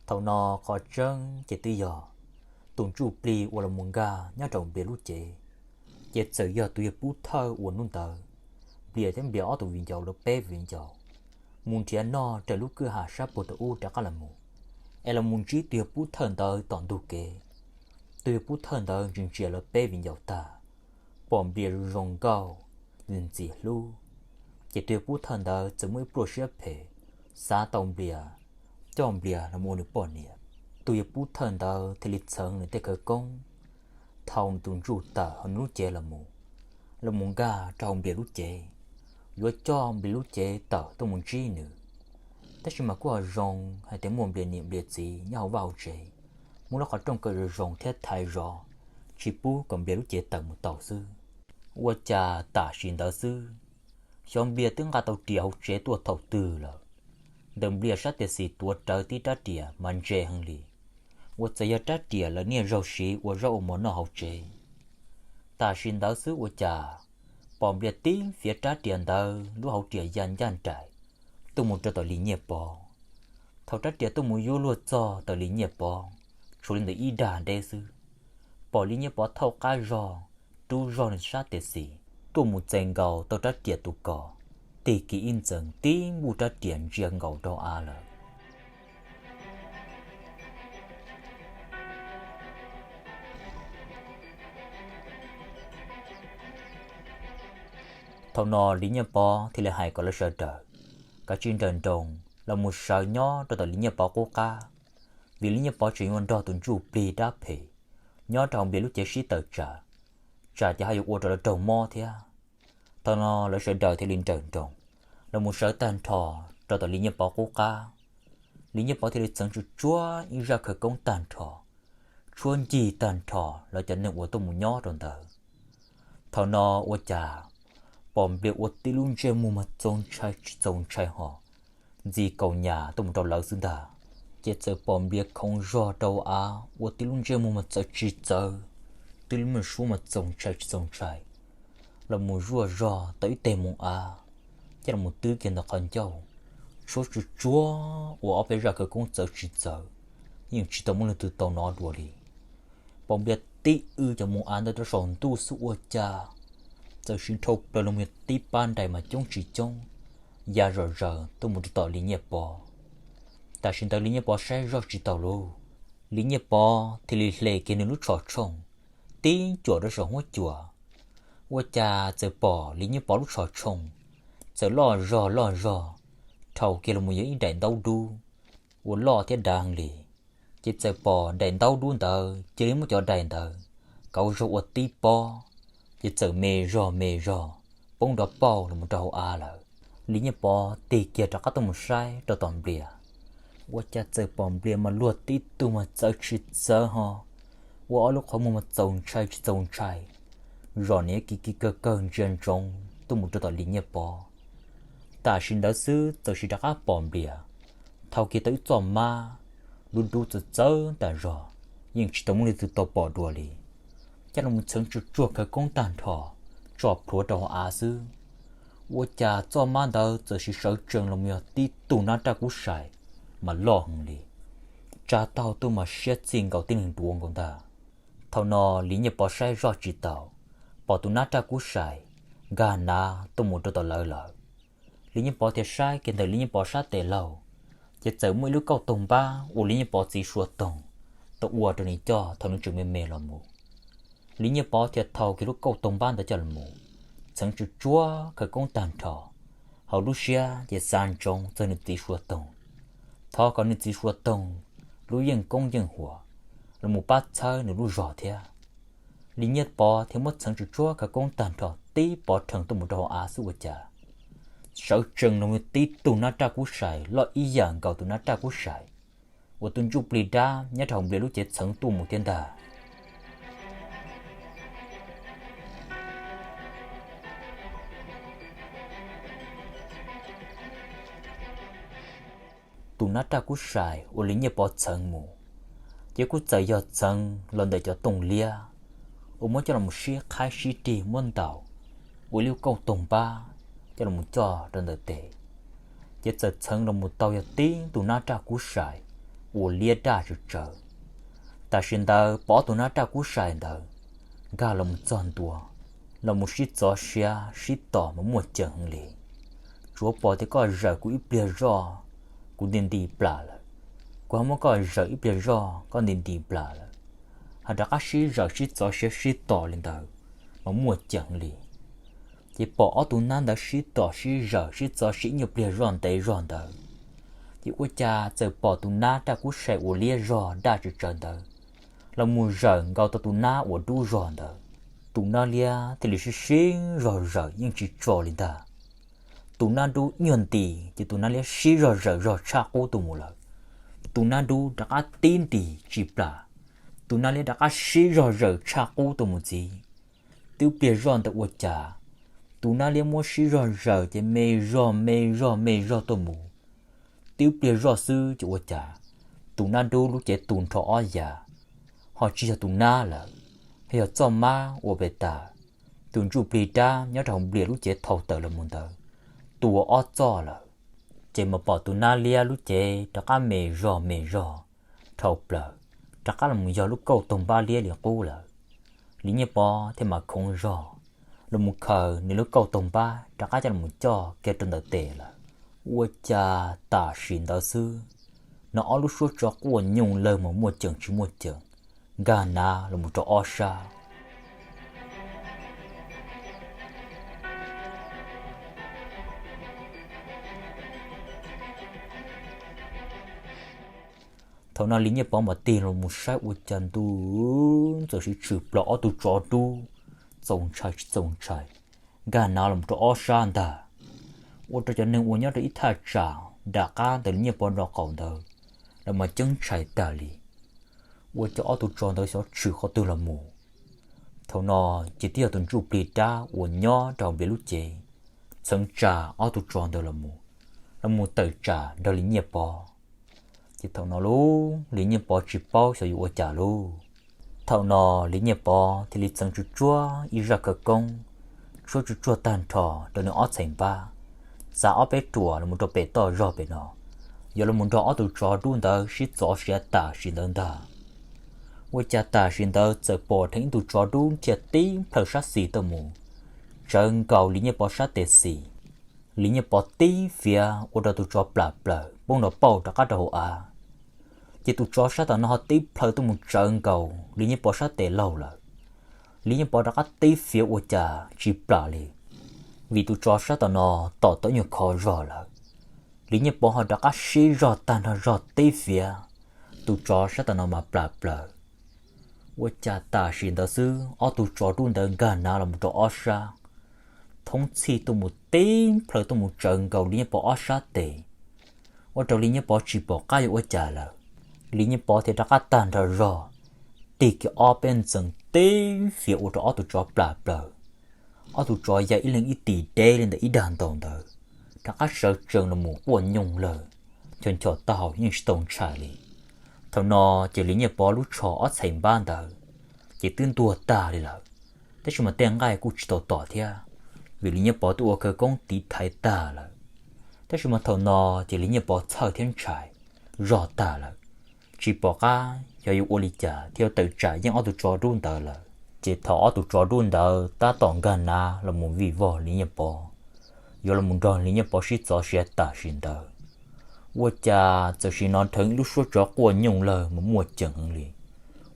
Thaum no qhov tseeb ces twb yog tus ntsuj plig uas los mus nkag nyob rau Nplias lub cev, ces txawm yog tus yawg Pub Thawj uas hnub ntawd Nplias thiab Nplias ob tug viv ncaus lawv peb viv ncaus mus nrhiav noj raws lub kwj ha sab puag rau ub rov qab los mus, es los mus ntsib tus yawg Pub Thawj ntawd tom ntug kev. Tus yawg Pub Thawj ntawd ntsia ntsia lawv peb viv ncaus tag, pom Nplias zoo nkauj, ntxim hlub, ces tus yawg Pub Thawj ntawd txawm muaj ib pluaj siab phem, xav tau Nplias, coj Nplias los ua nws poj niam. Tus yawg Pub Thawj ntawd thiaj li txheev nws tej khawv koob, thau nws tus ntsuj tawm hauv nws lub cev los mus, los mus nkag rau hauv Nplias lub cev, yuav coj Nplias lub cev tawm tuaj mus ntsib nws. Tab sis mas kuj ho zoo hais tias muaj Nplias niam Nplias txiv nyob hauv vaj hauv tsev, muab lub qhov rooj kaw zoo zoo thiab thaiv zov, tsis pub kom Nplias lub cev tawm mus tau xwb. Ua cas tam sim ntawd xwb, xyov Nplias twb nqa tau riam hauv tsev tuaj thaum twg lawm. Ntawm Nplias sab tias xis tuav rawv tib rab riam mas ntse heev li, uas txawm yog rab riam lawv niaj zaug siv ua zaub ua mov noj hauv tsev. Tam sim ntawd xwb ua cas pom Nplias tib fiav rab riam ntawd lub hauv riam ya ncaj nraim tuaj mus rau tom Lis Nyiaj Pov. Thaum rab riam tuaj mus yuav luag txog tom Lis Nyiaj Pov, tshuav li ntawm ib dag deb xwb, pom Lis Nyiaj Pov thauj qab zog, rub zog nws sab tias xis tuaj mus txais nkaus tau rab riam tus kos, tig kiag ib ntxees tib npuj rab riam ntsia nkaus rau av lawm. Thaum no Lis Nyiaj Pov thiaj li hais kom lawv sawv daws kav tsij nrawm nroos los mus sawv nyob rau tom Lis Nyiaj Pov qub qab, vim Lis Nyiaj Pov tseem yuav nrog tus ntsuj plig dab phem nyob rau hauv Nplias lub cev sib tawm tsam, tsam ces ho yuav ua rau lawv raug mob thiab. Thaum no lawv sawv daws thiaj li nrawm nroos los mus sawv tag nrho rau tom Lis Nyiaj Pov qub qab. Lis Nyiaj Pov thiaj li txeev tsuj tsuab ib zaj khawv koob tag nrho, tshuab ncig tag nrho lawv cov neeg uas tuaj mus nyob rau ntawd. Thaum no ua cas pom Nplias ua tib lub ntsej muag mas txaus ntshai tsis txaus ntshai ho ntxi kaus nyas tuaj mus rau lawv xwb ntag. Ces txawm pom Nplias khoov zog rau av ua tib lub ntsej muag mas txawv tsis txawv, tib lub me suab mas txaus ntshai tsis txaus ntshai, los mus zuaj zog tau ib teg moo av, coj los twb kiag ntawm qhov ncauj, tshuab tsuj tsuab ua ob peb zaj khawv koob txawv tsis txawv, yeej tsis tau muaj leej twg tau hnov dua li. Pom Nplias tib w cov mus av ntawd rau saum ntuj xwb ua cas txawm sis dhau plaws los yog tib pab nrais mas coob tsis coob ya zom zaws tuaj mus rau tom Li Nyiaj Pov. Tam sim ntawd Li Nyiaj Pov saib zoj tsis taus lauj, Li Nyiaj Pov thiaj li hle kiag nws lub tsho tshooj tib cuam rau saum huab cua. Ua cas txawm pom Li Nyiaj Pov lub tsho tshooj txawm loj zog loj zog, dhau kiag los yog ib daim ntaub dub uas loj thiab dav heev li. Ces txawm pom daim ntaub dub ntawd cia li muab cov daim ntawd kauv zog ua tib pob, ces txawm me zog me zog poob nrov pauj los rau hauv av lawm. Li Nyiaj Pov tig kiag rov qab tuaj mus saib rau tom Nplias, ua cas txawm pom Nplias mas luag tib tug mas txawv tsis txawv ho, ua ob lub qhov muag mas txaus ntshai tsis txaus ntshai, zom niam kiv kiv kawg kawg ntsia ntsoov tuaj mus rau tom Li Nyiaj Pov. Tam sim ntawd xwb txawm sis rov qab pom Nplias thau kiag tau ib txoj mab dub dub txawv txawv tas zog, yeej tsis tau muaj leej twg tau pom dua li. Coj los txheev tsuj tsuag khawv koob tag nrho, tso plhuav rau hauv av xwb. Ua cas txoj mab ntawd txawm sis sawv tsees los yog tib tug nab raj kub sai mas loj heev li, tsa taug tuaj mas siab txij nkaus tib neeg duav nkaus ntag. Thaum no Li Nyiaj Pov saib zoj tsis taus, pom tus nab raj kub sai nkag nav tuaj mus rau tom lawv lawm. Li Nyiaj Pov thiaj saib kiag ntawm Li Nyiaj Pov sab tes laug, ces txawm muaj ib lub kauj toog npab uas Li Nyiaj Pov txiv Suav Toog tau ua rau nws coj thaum nws tseem me me los mus. Li Nyiaj Pov thiaj thau kiag lub kauj toog npab ntawd coj los mus, txheev tsuj tsuag khawv koob tag nrho, hauv lub siab ces xav ntsoov txog nws txiv Suav Toog, thov kom nws txiv Suav Toog lub yeej koob yeej huam los mus pab txhawb nws lub zog thiab. Li Nyiaj Pov thiaj muab txheev tsuj tsuag khawv koob tag nrho tib pov rhees tuaj mus rau hauv av xwb ua cas sawv tsees los tib tug nab raj kub sai loj ib yam nkaus tus nab raj kub sai uas tus ntsuj plig dab nyob rau hauv Nplias lub cev txheev tuaj mus thiab ntag. Tus nab raj kub sai uas Li Nyiaj Pov txheev mus, ces kuj txawm yog txheev los ntawm cov tooj liab uas muab coj los sib qhaib sib rig muab ntaus ua ib lub kauj toog npab coj los coj rau ntawm tes, ces txawm txheev los mus tau yog tib tug nab raj kub sai uas liab daj tsawv tsawv. Tam sim ntawd pom ob tug nab raj kub sai ntawd nkag los mus txog ntua, los mus sib txov siab sib tom mas muaj ceem heev li. Tsuav pom tias koj zawm kuv ib pliag zoj kuv nti nti plas lawm, kuv ho muab koj zawm ib pliag zoj koj nti nti plas lawm, ho rov qab sib zawm sib txov siab sib tom li ntawd mas muaj ceem heev li. Ces pom ob tug nab ntawd sib tom sib zawm sib txov siab ib nyuag pliag zoj ntev zog ntawd, ces ua cas txawm pom tus nab raj kub sai uas liab zog daj tsawv tsawv ntawd los mus zawm nkaus tau tus nab uas dub zog ntawd. Tus nab liab thiaj li sib sib zog zawm yeej tsis tso li ntag. Tus nab dub nyuag nti, ces tus nab liab sib zog zawm zog tshaj qub tuaj mus lawm. Tus nab dub rov qab tib nti tsis plam, tus nab liab rov qab sib zog zawm tshaj qub tuaj mus ntxiv. Twb pliag zoj ntawd ua cas tus nab liab muab sib zog zawm ces me zog me zog me zog tuaj mus. Twb pliag zoj xwb ces ua cas tus nab dub lub cev tu nrho ob yav, ho tsis yog tus nab lawm, ho yog txoj mab uas pem tas tus ntsuj plig dab nyob rau hauv Nplias lub cev thau tawm los mus ntawd tua ob txoj lawm. Ces mas pom tus nab liab lub cev rov qab me zog me zog dhau plaws, rov qab los mus yog lub kauj toog npab liab li qub lawm. Li Nyiaj Pov thiaj mam khoov zog los mus khaws nws lub kauj toog npab rov qab coj los coj kiag rau ntawm tes lawm. Ua cas tam sim ntawd xwb, hnov ob lub suab tso quaj nyooj lawg mas muaj ceem tsis muaj ceem nkag nav los mus rau ob sab. Thaum no Li Nyiaj Pov mam tig los mus saib ua cas ntuj, txawm sis tshwm plaws ob tug tsov dub txaus ntshai tsis txaus ntshai nkag nav los rau ob sab ntag. Ua rau cov neeg uas nyob rau ib thaj tsam nram qab ntawm Li Nyiaj Pov nraub qaum ntawd los mas ceeb ntshai tag li, ua cas ob tug tsov ntawd xyov tshwm qhov twg los mus. Thaum no ces twb yog tus ntsuj plig dab uas nyob rau hauv Nplias lub cev txheev tsa ob tug tsov ntawd los mus, los mus tawm tsam nrog Li Nyiaj Pov. Ces thaum no lub Li Nyiaj Pov tsis paub xyov yuav ua cas lub. Thaum no Li Nyiaj Pov thiaj li txheev tsuj tsuag ib zaj khawv koob, tsuag tsuj tsuag tag nrho rau nws ob txhais npab, txav ob peb ruam los mus rau pem toj zog pem no, yuav los mus nrog ob tug tsov dub ntawd sib txov siav tam sim ntawd ntag. Ua cas tam sim ntawd txawm pom dheev ib tug tsov dub dhia tib plhaw sab xis tuaj mus, tsawv nkaus Lis Nyiaj Pov sab tes xis. Lis Nyiaj Pov tib fiav ua rau tus tsov plam plaws poob nrov pauj rov qab rau hauv av. Ces tus tsov sab tom no ho tib plhaw tuaj mus tsawv nkaus Lis Nyiaj Pov sab tes laug lawm. Lis Nyiaj Pov rov qab tib fiav ua cas tsis plam li, vim tus tsov sab tom no tom tau nyuag kho zog lawm. Lis Nyiaj Pov ho rov qab sib zog tag nrho zog tib fiav, tus tsov sab tom no mas plam plaws. Ua cas tam sim ntawd xwb ob tug tsov dub ntawd nkag nav los mus rau ob sab, thoob txhij tuaj mus tib plhaw tuaj mus tsawv nkaus Lis Nyiaj Pov ob sab tes, ua rau Lis Nyiaj Pov tsis pom qab yuav ua cas lawm. Lis Nyiaj Pov thiaj rov qab tag nrho zog, tig kiag ob peb ntxees tib fiav ua rau ob tug tsov plam plaws. Ob tug tsov ya ib leeg ib tis deb li ntawm ib dag ntaus ntawd, rov qab sawv tsees los mus quaj nyooj lawg, ncho nchos taub hau yeej tsis tau ntshai li. Thaum no ces Lis Nyiaj Pov lub tsho ob txhais npab ntawd ces twb ntuag tag li lawm, tab sis mas tej nqaij kuj tsis tau tom thiab, vim Lis Nyiaj Pov twb ua khawv koob tiv thaiv tag lawm. Tab sis mas thaum no ces Lis Nyiaj Pov txhawj thiab ntshai zog tag lawm, tsis pom qab yog yuav ua li cas thiaj yuav tawm tsam yeej ob tug tsov dub ntawd lawm. Ces thaum ob tug tsov dub ntawd tab tom nkag nav los mus vij vog Lis Nyiaj Pov, yuav los mus nrog Lis Nyiaj Pov sib txov siav tam sim ntawd, ua cas txawm sim hnov dheev ib lub suab tsov quaj nyooj lawg mus muaj ceem heev li,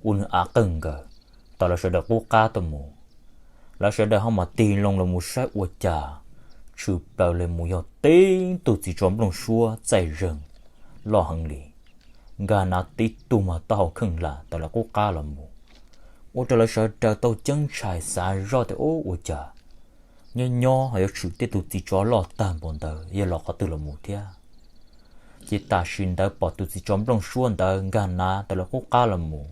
ua nws av qeeg nkaws, tom lawv sawv daws qub qab tuaj mus. Lawv sawv daws ho mam tig loo los mus saib ua cas tshwm plaws li mus yog tib tug txiv tsov nplooj suab txaij zeeg loj heev li, nkag nav tib tug mas taub hau kheej lam tom lawv qub qab los mus, ua rau lawv sawv daws tau ceeb ntshai xav zoj tias ub ua cas nyob nyob ho yuav tshwm tib tug txiv tsov loj tag npaum ntawd yog los qhov twg los mus thiab. Ces tam sim ntawd pom tus txiv tsov nplooj suab ntawd nkag nav tom lawv qub qab los mus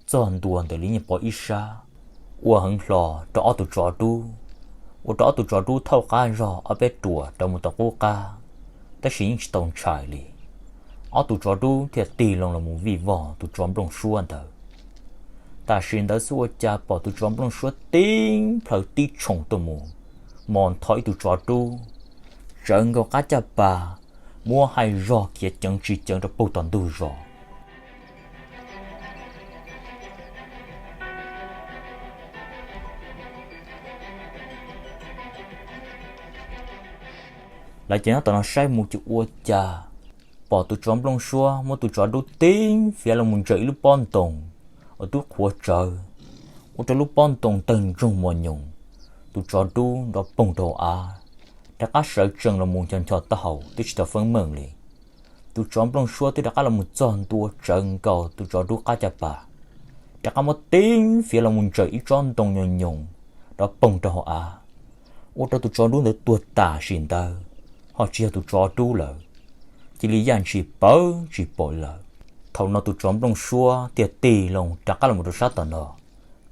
txog ntua ntawm Lis Nyiaj Pov ib sab, ua heev hlo rau ob tug tsov dub, ua rau ob tug tsov dub thaub qab zog ob peb ruam rov mus tom qub qab, tab sis yeej tsis tau ntshai li. Ob tug tsov dub thiaj tig loo los mus vij vog tus tsov nplooj suab ntawd. Tam sim ntawd xwb ua cas pom tus tsov nplooj suab tib plhaw tib tshoom tuaj mus, mos ntho ib tug tsov dub, tsawv nkaus qab caj pas, muab haij zog khiav ceev tsis ceev rau puag tom ntug zos. Lawv cov nyob tom no saib mus ces ua cas pom tus tsov nplooj suab muab tus tsov dub tib fiav los mus ntsaws ib lub pob ntoo uas twb qhuav tsawv, ua rau lub pob ntoo tawg ntsoog mos nyoos, tus tsov dub nrov poog rau av, rov qab sawv tsees los mus ncho ncho taub hau twb tsis tau feeb meej li. Tus tsov nplooj suab twb rov qab los mus txog ntua tsawv nkaus tus tsov dub qab caj pas, rov qab muab tib fiav los mus ntsaws ib tsob ntoo nyoos nyoos nrov poog rau hauv av, ua rau tus tsov dub ntawd tuag tam sim ntawd, ho tsis yog tus tsov dub lawm, cia li yaj ntshis pawv tsis pom li lawm. Thaum no tus tsov nplooj suab thiaj tig loo rov qab los mus rau sab tom no,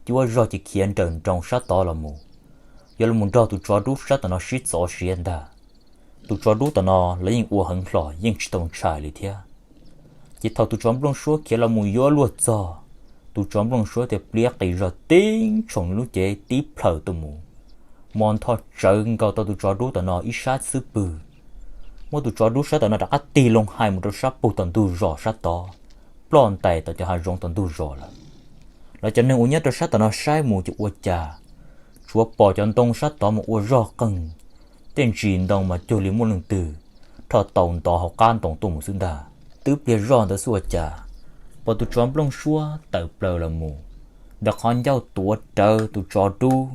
cuab zog ces khiav nrawm nroos sab tod los mus, yuav los mus nrog tus tsov dub sab tom no sib txov siav ntag. Tus tsov dub tom no los yeej ua heev hlo yeej tsis tau ntshai li thiab. Ces thaum tus tsov nplooj suab khiav los mus yuav luag txog, tus tsov nplooj suab thiaj pliav qis zog tib tshoom nws lub cev tib plhaw tuaj mus, mos ntho tsawv nkaus tau tus tsov dub tom no ib sab xub pwg, muab tus tsov dub sab tom no rov qab tig loo hais mus rau sab puag tom ntug zos sab tod, ploj ntais tom cov hav zoov tom ntug zos lawm. Lawv cov neeg uas nyob rau sab tom no saib mus ces ua cas tsuav pom cov ntoo sab tod mus ua zog qeeg, tej ntsis ntoo mas cuag li muaj leej twg rho tau ntov hauv qab ntoo tuaj mus xwb ntag. Twb pliag zoj ntawd xwb ua cas pom tus tsov nplooj suab tawm plaws los mus, nrog qhov ncauj tuav rawv tus tsov dub,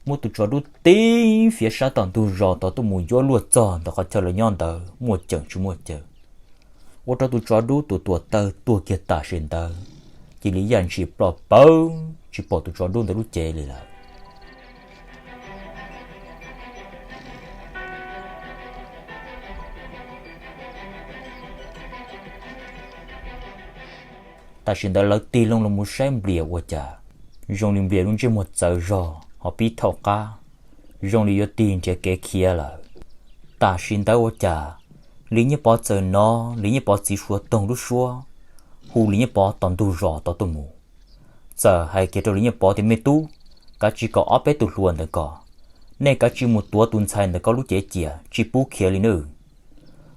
muab tus tsov dub tib fiav sab tom ntug zos tod tuaj mus yuav luag txog ntawm qhov chaw lawv nyob ntawd muaj ceem tsis muaj ceem, ua rau tus tsov dub tus tuam taw tuag kiag tam sim ntawd, cia li yaj ntshis ploj pawv tsis pom tus tsov dub ntawd lub cev li lawm. Tam sim ntawd lawv tig loo los mus saib Nplias ua cas zoo li Nplias lub ntsej muag txawv zog ho pib thaub qab, zoo li yuav tig nrhiav kev khiav lawm. Tam sim ntawd ua cas Lis Nyiaj Pov txawm hnov Lis Nyiaj Pov txiv Suav Toog lub suab hu Lis Nyiaj Pov tom ntug zos tod tuaj mus, txawm hais kiag rau Lis Nyiaj Pov tias, Me tub, kav tsij kom ob peb tus hluas ntawd kom, nej kav tsij mus tuav tus ntxhais ntawm ko lub cev cia, tsis pub khiav li nawb.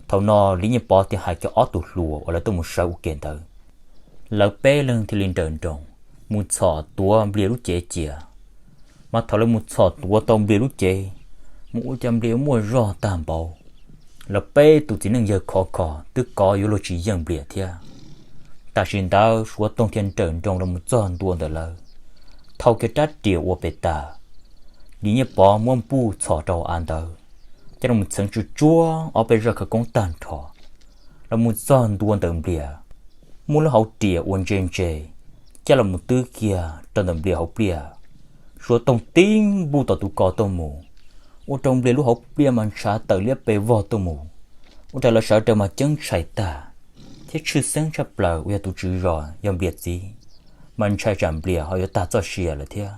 Thaum no Lis Nyiaj Pov thiaj hais kiag ob tug hluas uas lawv tuaj mus sawv ua ke ntawd, Lawv peb leeg thiaj li nrawm nroos mus txhom tuav Nplias lub cev cia. Mas thaum lawv mus txhom tuav tau Nplias lub cev, mus ua cas Nplias muaj zog tag npaum. Lawv peb tus txiv neej yawg khov kho twb kov yuav luag tsis yeej Nplias thiab. Tam sim ntawd Suav Toog thiaj nrawm nroos los mus txog ntua ntawm lawv, thau kiag rab riam ua pes tas. Lis Nyiaj Pov muab npuj txhom rau av ntawd, coj los txheev tsuj tsuav ob peb zaj khawv koob tag nrho, los mus txog ntua ntawm Nplias, muab lub hauv riam ua ntse ntse, coj los mus twb kiag rau ntawm Nplias hauv pliaj. Suav Toog tib npuj tom tus ko tuaj mus, ua rau Nplias lub hauv pliaj mas ntshav tawm liab pes vog tuaj mus, ua rau lawv sawv daws mas ceeb ntshai tag, thiab tshwj xeeb tshaj plaws uas yog tus tswv zos yog Nplias txiv, mas ntshai tsam Nplias ho yuav tag txoj sia lawm thiab.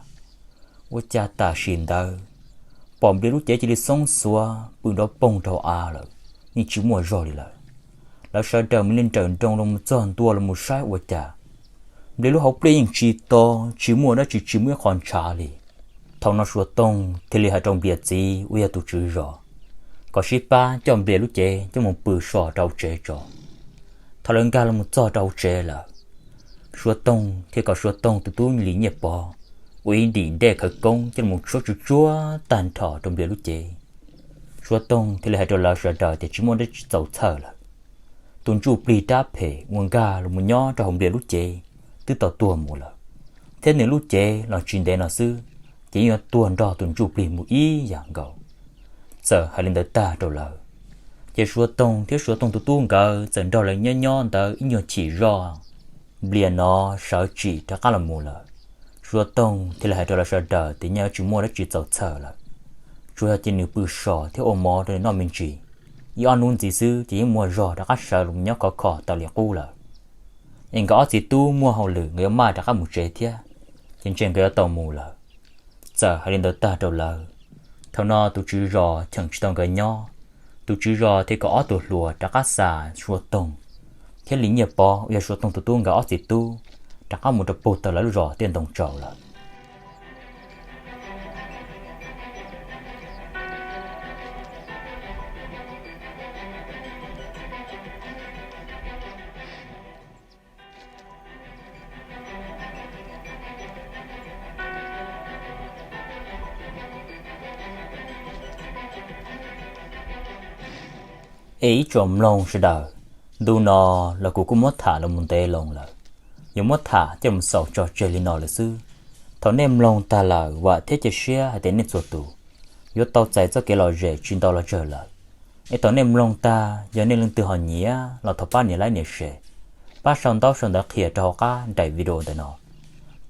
Ua cas tam sim ntawd pom Nplias lub cev cia li xoob xuav pw nrov poog rau av lawm, yeej tsis muaj zog li lawm. Lawv sawv daws mam li nrawm nroos los mus txog ntua los mus saib ua cas Nplias lub hauv pliaj yeej tsis to, tsis muaj dab tsi, tsis muaj ib qho ntshav li. Thaum no Suav Toog thiaj li hais rau Nplias txiv uas yog tus tswv zos kom sib pab coj Nplias lub cev coj mus pw so rau hauv tsev tso. Thaum lawv nkag los mus txog rau hauv tsev lawm, Suav Toog thiaj kom Suav Toog tus tub Lis Nyiaj Pov ua ib dim dej khawv koob coj los mus tshuab tsuj tsuav tag nrho rau Nplias lub cev. Suav Toog thiaj li hais rau lawv sawv daws tias tsis muaj dab tsi txaus txhawj lawm. Tus ntsuj plig rab phem uas nkag los mus nyob rau hauv Nplias lub cev twb tau tuag mus lawm, thiab nws lub cev los tsis ntev no xwb ces yeej yuav tuag nrog tus ntsuj plig mus ib yam nkaus. Txawm hais li ntawd tag rau lawv, ces Suav Toog thiab Suav Toog tus tub nkawd txawm nrog lawv nyob nyob ntawd ib nyuag chim zoj, Nplias no sawv tsim rov qab los mus lawm. Suav Toog thiaj li hais rau lawv sawv daws tias nyaj tsis muaj dab tsi txaus txhawj lawm, tsuas yog cia nws pw so thiab ua mov rau nws noj me ntsis. Ib ob hnub ntxiv xwb ces yeej muaj zog rov qab sawv los nyob khov kho tau li qub lawm. Es nkawd ob txiv tub muaj hauj lwm, nkawd yuav maj rov qab mus tsev thiab, ces ntshe nkawd yuav tau mus lawm. Txawm hais li ntawd tag rau lawv, thaum no tus tswv zos cheem tsis tau nkawd nyob. Tus tswv zos thiaj kom ob tug hluas rov qab xa Suav Toog thiab Lis Nyiaj Pov uas yog Suav Toog tus tub nkawd ob txiv tub rov qab mus rau puag tom lawv lub zos Tiaj Ntoo Tsaus lawm. Es ib tsoom mloog sawv daws, ntu no los kuv kuj muab tham los mus ntev loo lawm, yuav muab tham coj mus xaus tso tseg li no lawm xwb. Thaum nej mloog tag lawm vam thiab cia siab hais tias nej txhua tus yuav tau txais txoj kev lom zem tsis ntau los tsawg lawm. Es thaum nej mloog tag yog nej leej twg ho nyiam los thov pab nias like nias share, pab sau ntaub sau ntawv qhia rau hauv qab nraim video ntawm no,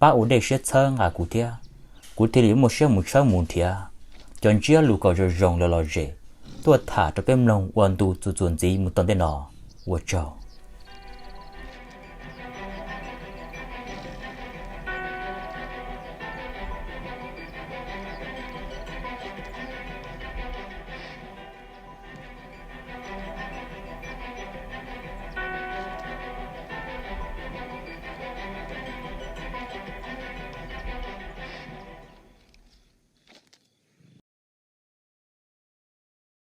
pab ua dej siab txhawb nqa kuv thiab, kuv thiaj li muaj siab mus tshawb mus nrhiav cov ntsiab lus kom zoo zoo lom lom zem tuaj tham rau peb mloog ua ntu txuas txuas ntxiv mus tom ntej no. Ua tsaug.